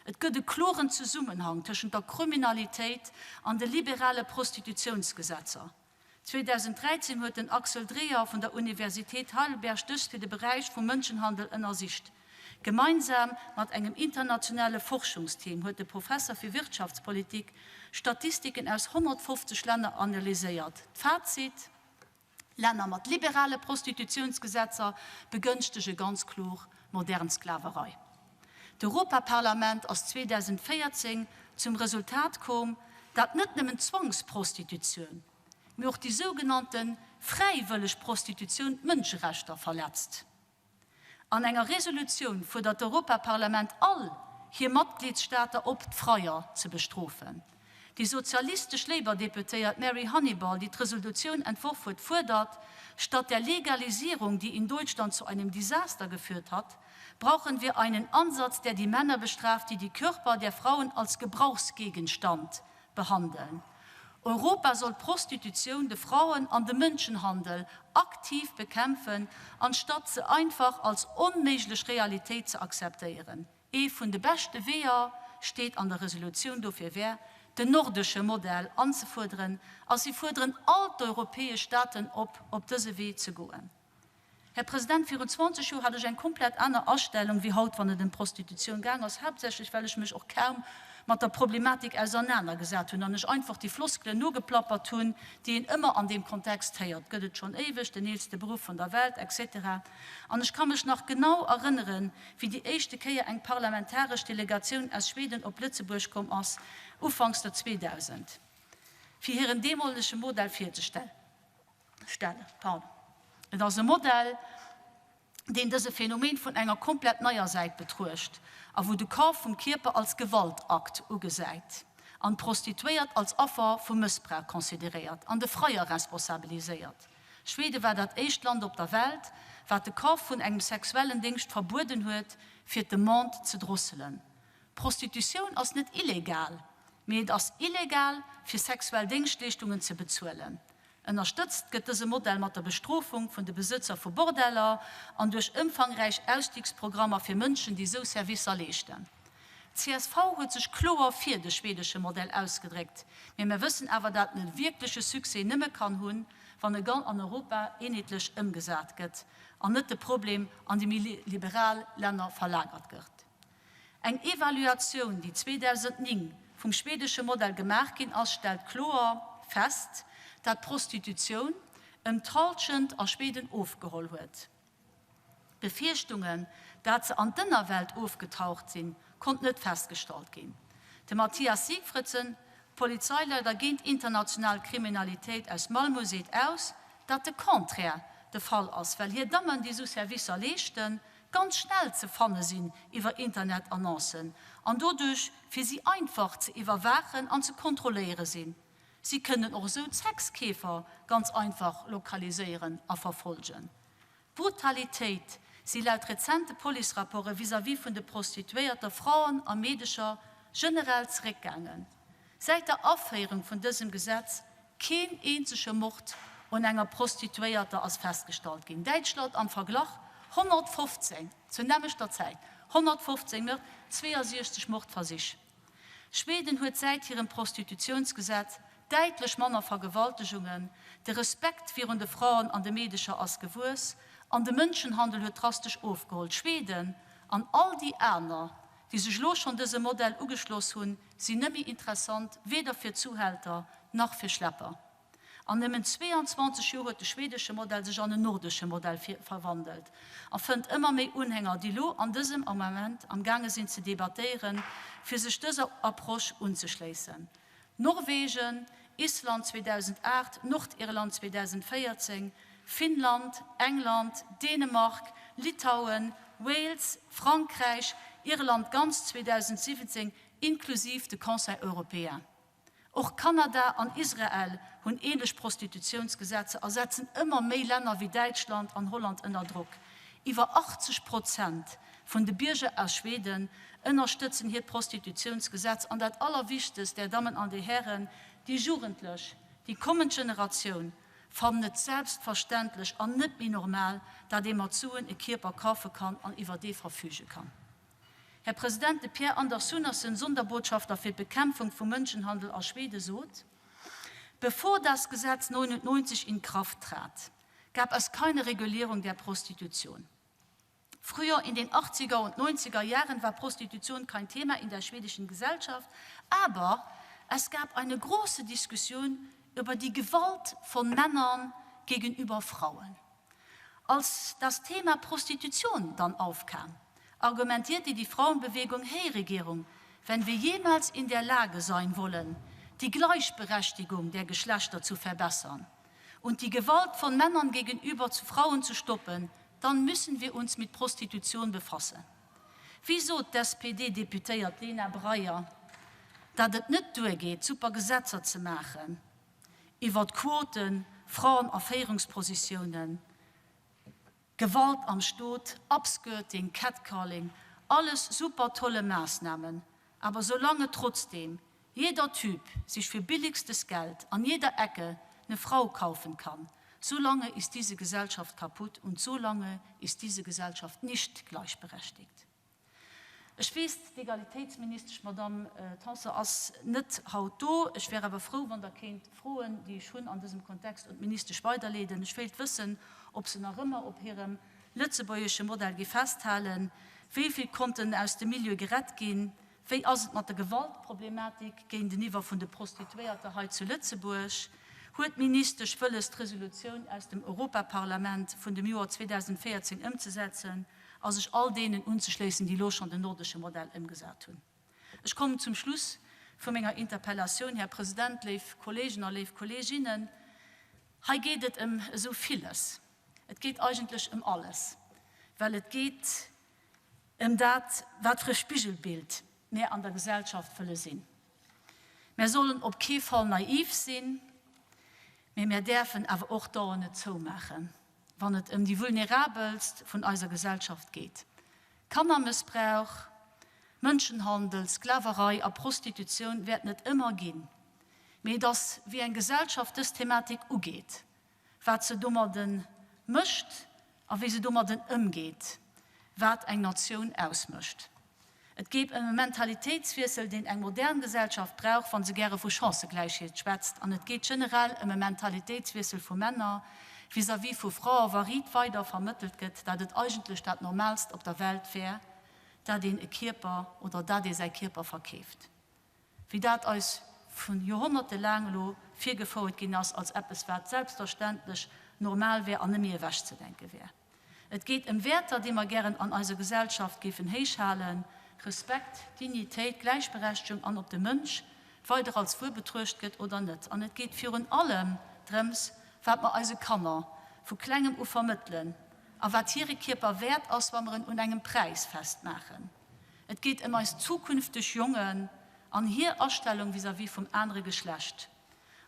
Et gëtt e kloren Zesummenhang tëschent der Kriminalitéit an de liberale Prostitutiounsgesetzer. 2013 huet den Axel Dreher vun der Universitéit Heidelberg dëst fir de Beräich vum Mënschenhandel ënnersicht. Gemeinsam mat engem internationale Forschungsteam huet de Professer fir Wirtschaftspolitik Statistiken aus 150 Länner analyséiert. D'Fazit, Länner mat liberale Prostitutiounsgesetzer begënschtege ganz kloer modern Sklaverei. D'Europaparlament ass 2014 zum Resultat koom, dat net nëmmen d'Zwangsprostitutioun, mee och déi sougenannte fräiwëlleg Prostitutioun d'Mënscherechter verletzt. An enger Resolutioun fuerdert d'Europaparlament all hir Matgliedstaater op, d'Freier ze bestrofen. Déi sozialistesch Labour-Deputéiert Mary Honeyball, déi d'Resolutioun entworf huet, fuerdert, Statt der Legalisierung, die in Deutschland zu einem Desaster geführt hat, brauchen wir einen Ansatz, der die Männer bestraft, die die Körper der Frauen als Gebrauchsgegenstand behandeln. Europa soll d'Prostitutioun, de Frauen an de Mënschenhandel aktiv bekämpfen, anstatt se einfach als onméiglech Realitéit ze akzeptéieren. Ee vun de beschte Weeër, steet an der Resolutioun, dofir wär, den nordesche Modell anzefuerderen, a si fuerderen all d'europäesch Staaten op, op dëse Wee ze goen. Här President, virun 20 Joer hat ech eng komplett aner Astellung wéi haut, wann et ëm d'Prostitutioun gaang ass, haaptsächlech well ech mech och kaum mat der Problematik ausernanergesat hunn an ech einfach déi Floskelen nogeplappert hunn, déi een ëmmer an deem Kontext héiert, gëtt et schonn éiweg, den eelste Beruff vun der Welt, etc. An ech ka mech nach genau erënneren, wéi déi éischte Kéier eng parlamentaresch Delegatioun aus Schweden op Lëtzebuerg komm ass, ufanks der 2000, fir hiren deemolege Modell virzestellen. Stellen. Pardon. Et ass e Modell, deen dëse Phänomen vun enger komplett neier Säit betruecht a wou de Kaf vum Kierper als Gewaltakt ugesäit an d'Prostituéiert als Affer vu Mëssbrauch consideréiert an de Freier responsabiliséiert. Schwede war dat éischt Land op der Welt, wat de Kaf vun engem sexuellen Déngscht verbueden huet, fir d'Demande ze drosselen. Prostitutioun ass net illegal, mee et ass illegal, fir sexuell Déngschtleeschtungen ze bezuelen. Ënnerstëtzt gëtt dëse Modell mat der Bestrofung vun de Besëtzer vu Bordeller an duerch ëmfangräich Ausstiegsprogrammer fir Mënschen, déi esou Servicer leeschten. Csv huet sech kloer fir de schwedesche Modell ausgedréckt, mee mer wëssen awer dat en e wierkleche Succès nëmme kann hunn, wann e gan an Europa eenheetlech ëmgesat gëtt an net de Problem an déi méi liberal Länner verlagert gëtt. Eng Evaluatioun, déi 2009 vum schwedesche Modell gemaach ginn ass, stellt kloer fest, dat d'Prostitutioun ëm d'Hallschent a Schweden ofgeholl huet. D'Befierchtungen, dat se an d'Ënnerwelt ofgetaucht sinn, konnt net festgestallt ginn. De Mattias Sigfridsson, Polizeileider géint international Kriminalitéit aus Malmö, seet aus, dat de Contraire de Fall ass, well hir Dammen, déi esou Servicer leeschten, ganz schnell ze fanne sinn iwwer Internet-Annoncen an doduerch fir si einfach ze iwwerwaachen an ze kontrolléiere sinn. Si kënnen och esou d'Sexkeefer ganz einfach lokaliséieren a verfolgen. D'Brutalitéit si laut rezente Police-Rapporte vis-à-vis vun de Prostituéierter, Fraen a Meedecher generell zeréckgaangen. Säit der Aféierung vun dësem Gesetz keen eenzege Mord un enger Prostituéierter ass festgestallt ginn. Däitschland am Verglach 115, zur nämmlechter Zäit 115 Mörd, 62 Mordversich. Schweden huet säit hirem Prostitutiounsgesetz däitlech manner Vergewaltegungen, de Respekt virun de Fraen an de Meedecher ass gewuess an de Mënschenhandel huet drastesch ofgeholl. Schweden an all déi aner, déi sech elo schonn dësem Modell ugeschloss hunn, sinn net méi interessant, weder fir Zuhälter nach fir Schlepper. An nëmmen 22 Joer huet de schwedesche Modell sech an en nordesche Modell verwandelt a fënnt ëmmer méi Unhänger, déi lo an dësem Ament am gaange sinn ze debattéieren, fir sech dëser Approche unzeschléissen. Norwegen, Island 2008, Nordirland 2014, Finnland, England, Dänemark, Litauen, Wales, Frankräich, Irland ganz 2017, inklusiv de Conseil européen. Och Kanada an Israel hunn ähnlech Prostitutiounsgesetzer a setzen ëmmer méi Länner wéi Däitschland an Holland ënner Drock. Iwwer 80 Prozent vun de Bierger aus Schweden ënnerstëtzen hiert Prostitutiounsgesetz. An dat Allerwichtegst, Där Dammen an Dir Hären, déi Jugendlech, déi kommend Generatioun fannen et selbstverständlech an net méi normal, dat ee mat Suen e Kierper kafe kann an iwwer dee verfüge kann. Här President, de Pierre Anders Sunersson, Sonderbotschafter fir d'Bekämpfung vum Mënschenhandel a Schweden, sot, Bevor das Gesetz 99 in Kraft trat, gab es keine Regulierung der Prostitution. Früher in den 80er und 90er Jahren war Prostitution kein Thema in der schwedischen Gesellschaft, aber es gab eine große Diskussion über die Gewalt von Männern gegenüber Frauen. Als das Thema Prostitution dann aufkam, argumentierte die Frauenbewegung Hey Regierung, wenn wir jemals in der Lage sein wollen, die Gleichberechtigung der Geschlechter zu verbessern und die Gewalt von Männern gegenüber zu Frauen zu stoppen, dann müssen wir uns mit Prostitution befassen. Wéi sot d'SPD-Deputéiert Lena Breyer, datt et net duergeet, super Gesetzer ze maachen, iwwert Quoten, Fraen a Féierungspositiounen, Gewalt am Stot, Upskirting, Catcalling, alles super tolle Maßnahmen, aber solange trotzdem jeder Typ sich für billigstes Geld an jeder Ecke ne Frau kaufen kann, solange ist diese Gesellschaft kaputt und solange ist diese Gesellschaft nicht gleichberechtigt. Ech weess, d'Egalitéitsministesch Madamm Tanson ass net haut do. Ech wär awer frou, wann Der kéint d'Froen, déi ech hunn an dësem Kontext, un d'Ministesch weiderleeden. Ech wéilt wëssen, ob se nach ëmmer op hirem lëtzebuergesche Modell géif festhalen. Wéi vill konnten aus dem Milieu gerett ginn? Wéi ass et mat der Gewaltproblematik géinteniwwer vun de Prostituéierter hei zu Lëtzebuerg? Huet d'Ministesch wëlles, d'Resolutioun aus dem Europaparlament vun dem Joer 2014 ëmzesetzen? a sech all deenen unzeschléissen, déi elo schonn den nordesche Modell ëmgesat hunn. Ech kommen zum Schluss vu menger Interpellatioun, Här President, léif Kolleegen a léif Kolleeginnen. Hei geet et ëm esou villes. Et geet eigentlech ëm alles, well et geet ëm dat, wat fir e Spigelbild mir an der Gesellschaft wëlle sinn. Mär sollen op kee Fall naiv sinn, mee mär däerfen awer och d'Aen net zoumaachen. wann et ëm déi Vulnerabelst vun eiser Gesellschaft geet. Kannermëssbrauch, Mënschenhandel, Sklaverei a Prostitutioun wäerten et ëmmer ginn. Mee et ass, wéi eng Gesellschaft dës Thematik ugeet, wat se domadden mécht a wéi se domadden ëmgeet, wat eng Natioun ausmécht. Et geet ëm e Mentalitéitswiessel, deen eng modern Gesellschaft brauch, wa se gäre vu Chancëgläichheet schwätzt. An et geet generell ëm e Mentalitéitswiessel vu Männer vis-à-vis vu Frae, wa riit weider vermëttelt gëtt, dat et eigentlech dat Normaalst op der Welt wär, dat een e Kierper oder dat ee säi Kierper verkeeft. Wéi dat eis vu Joerhonnerte laang elo virgefouert ginn ass als eppes, wat selbstverständlech normal wär an net méi ewechzedenke wär. Et geet ëm Wäerter, déi mer gären an eiser Gesellschaft géifen héichhalen, Respekt, Dignitéit, Gläichberechtegung an ob de Mënsch weider als Wuer betruecht gëtt oder net. An et geet virun allem drëms, wat mer eise Kanner vu klengem u vermëttelen. A wat hire Kierper wäert ass, wa mer en un engem Präis festmaachen. Et geet ëm eis zukünfteg Jongen an hir Astellung vis-à-vis vum anere Geschlecht.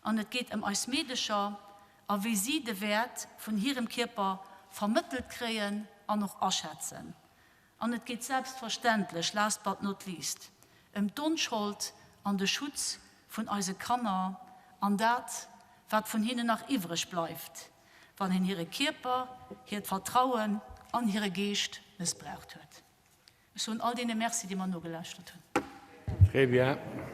An et geet ëm eis Meedecher a wéi si de Wäert vun hirem Kierper vermëttelt kréien an och aschätzen. An et geet selbstverständlech, last but not least, ëm d'Onschold an de Schutz vun eise Kanner an dat, wat vun hinnen nach iwwreg bleift, wann een hire Kierper, hiert Vertrauen an hire Geescht mëssbraucht huet. Ech soen all deene Merci, déi mer nogelauschtert hunn. Très bien.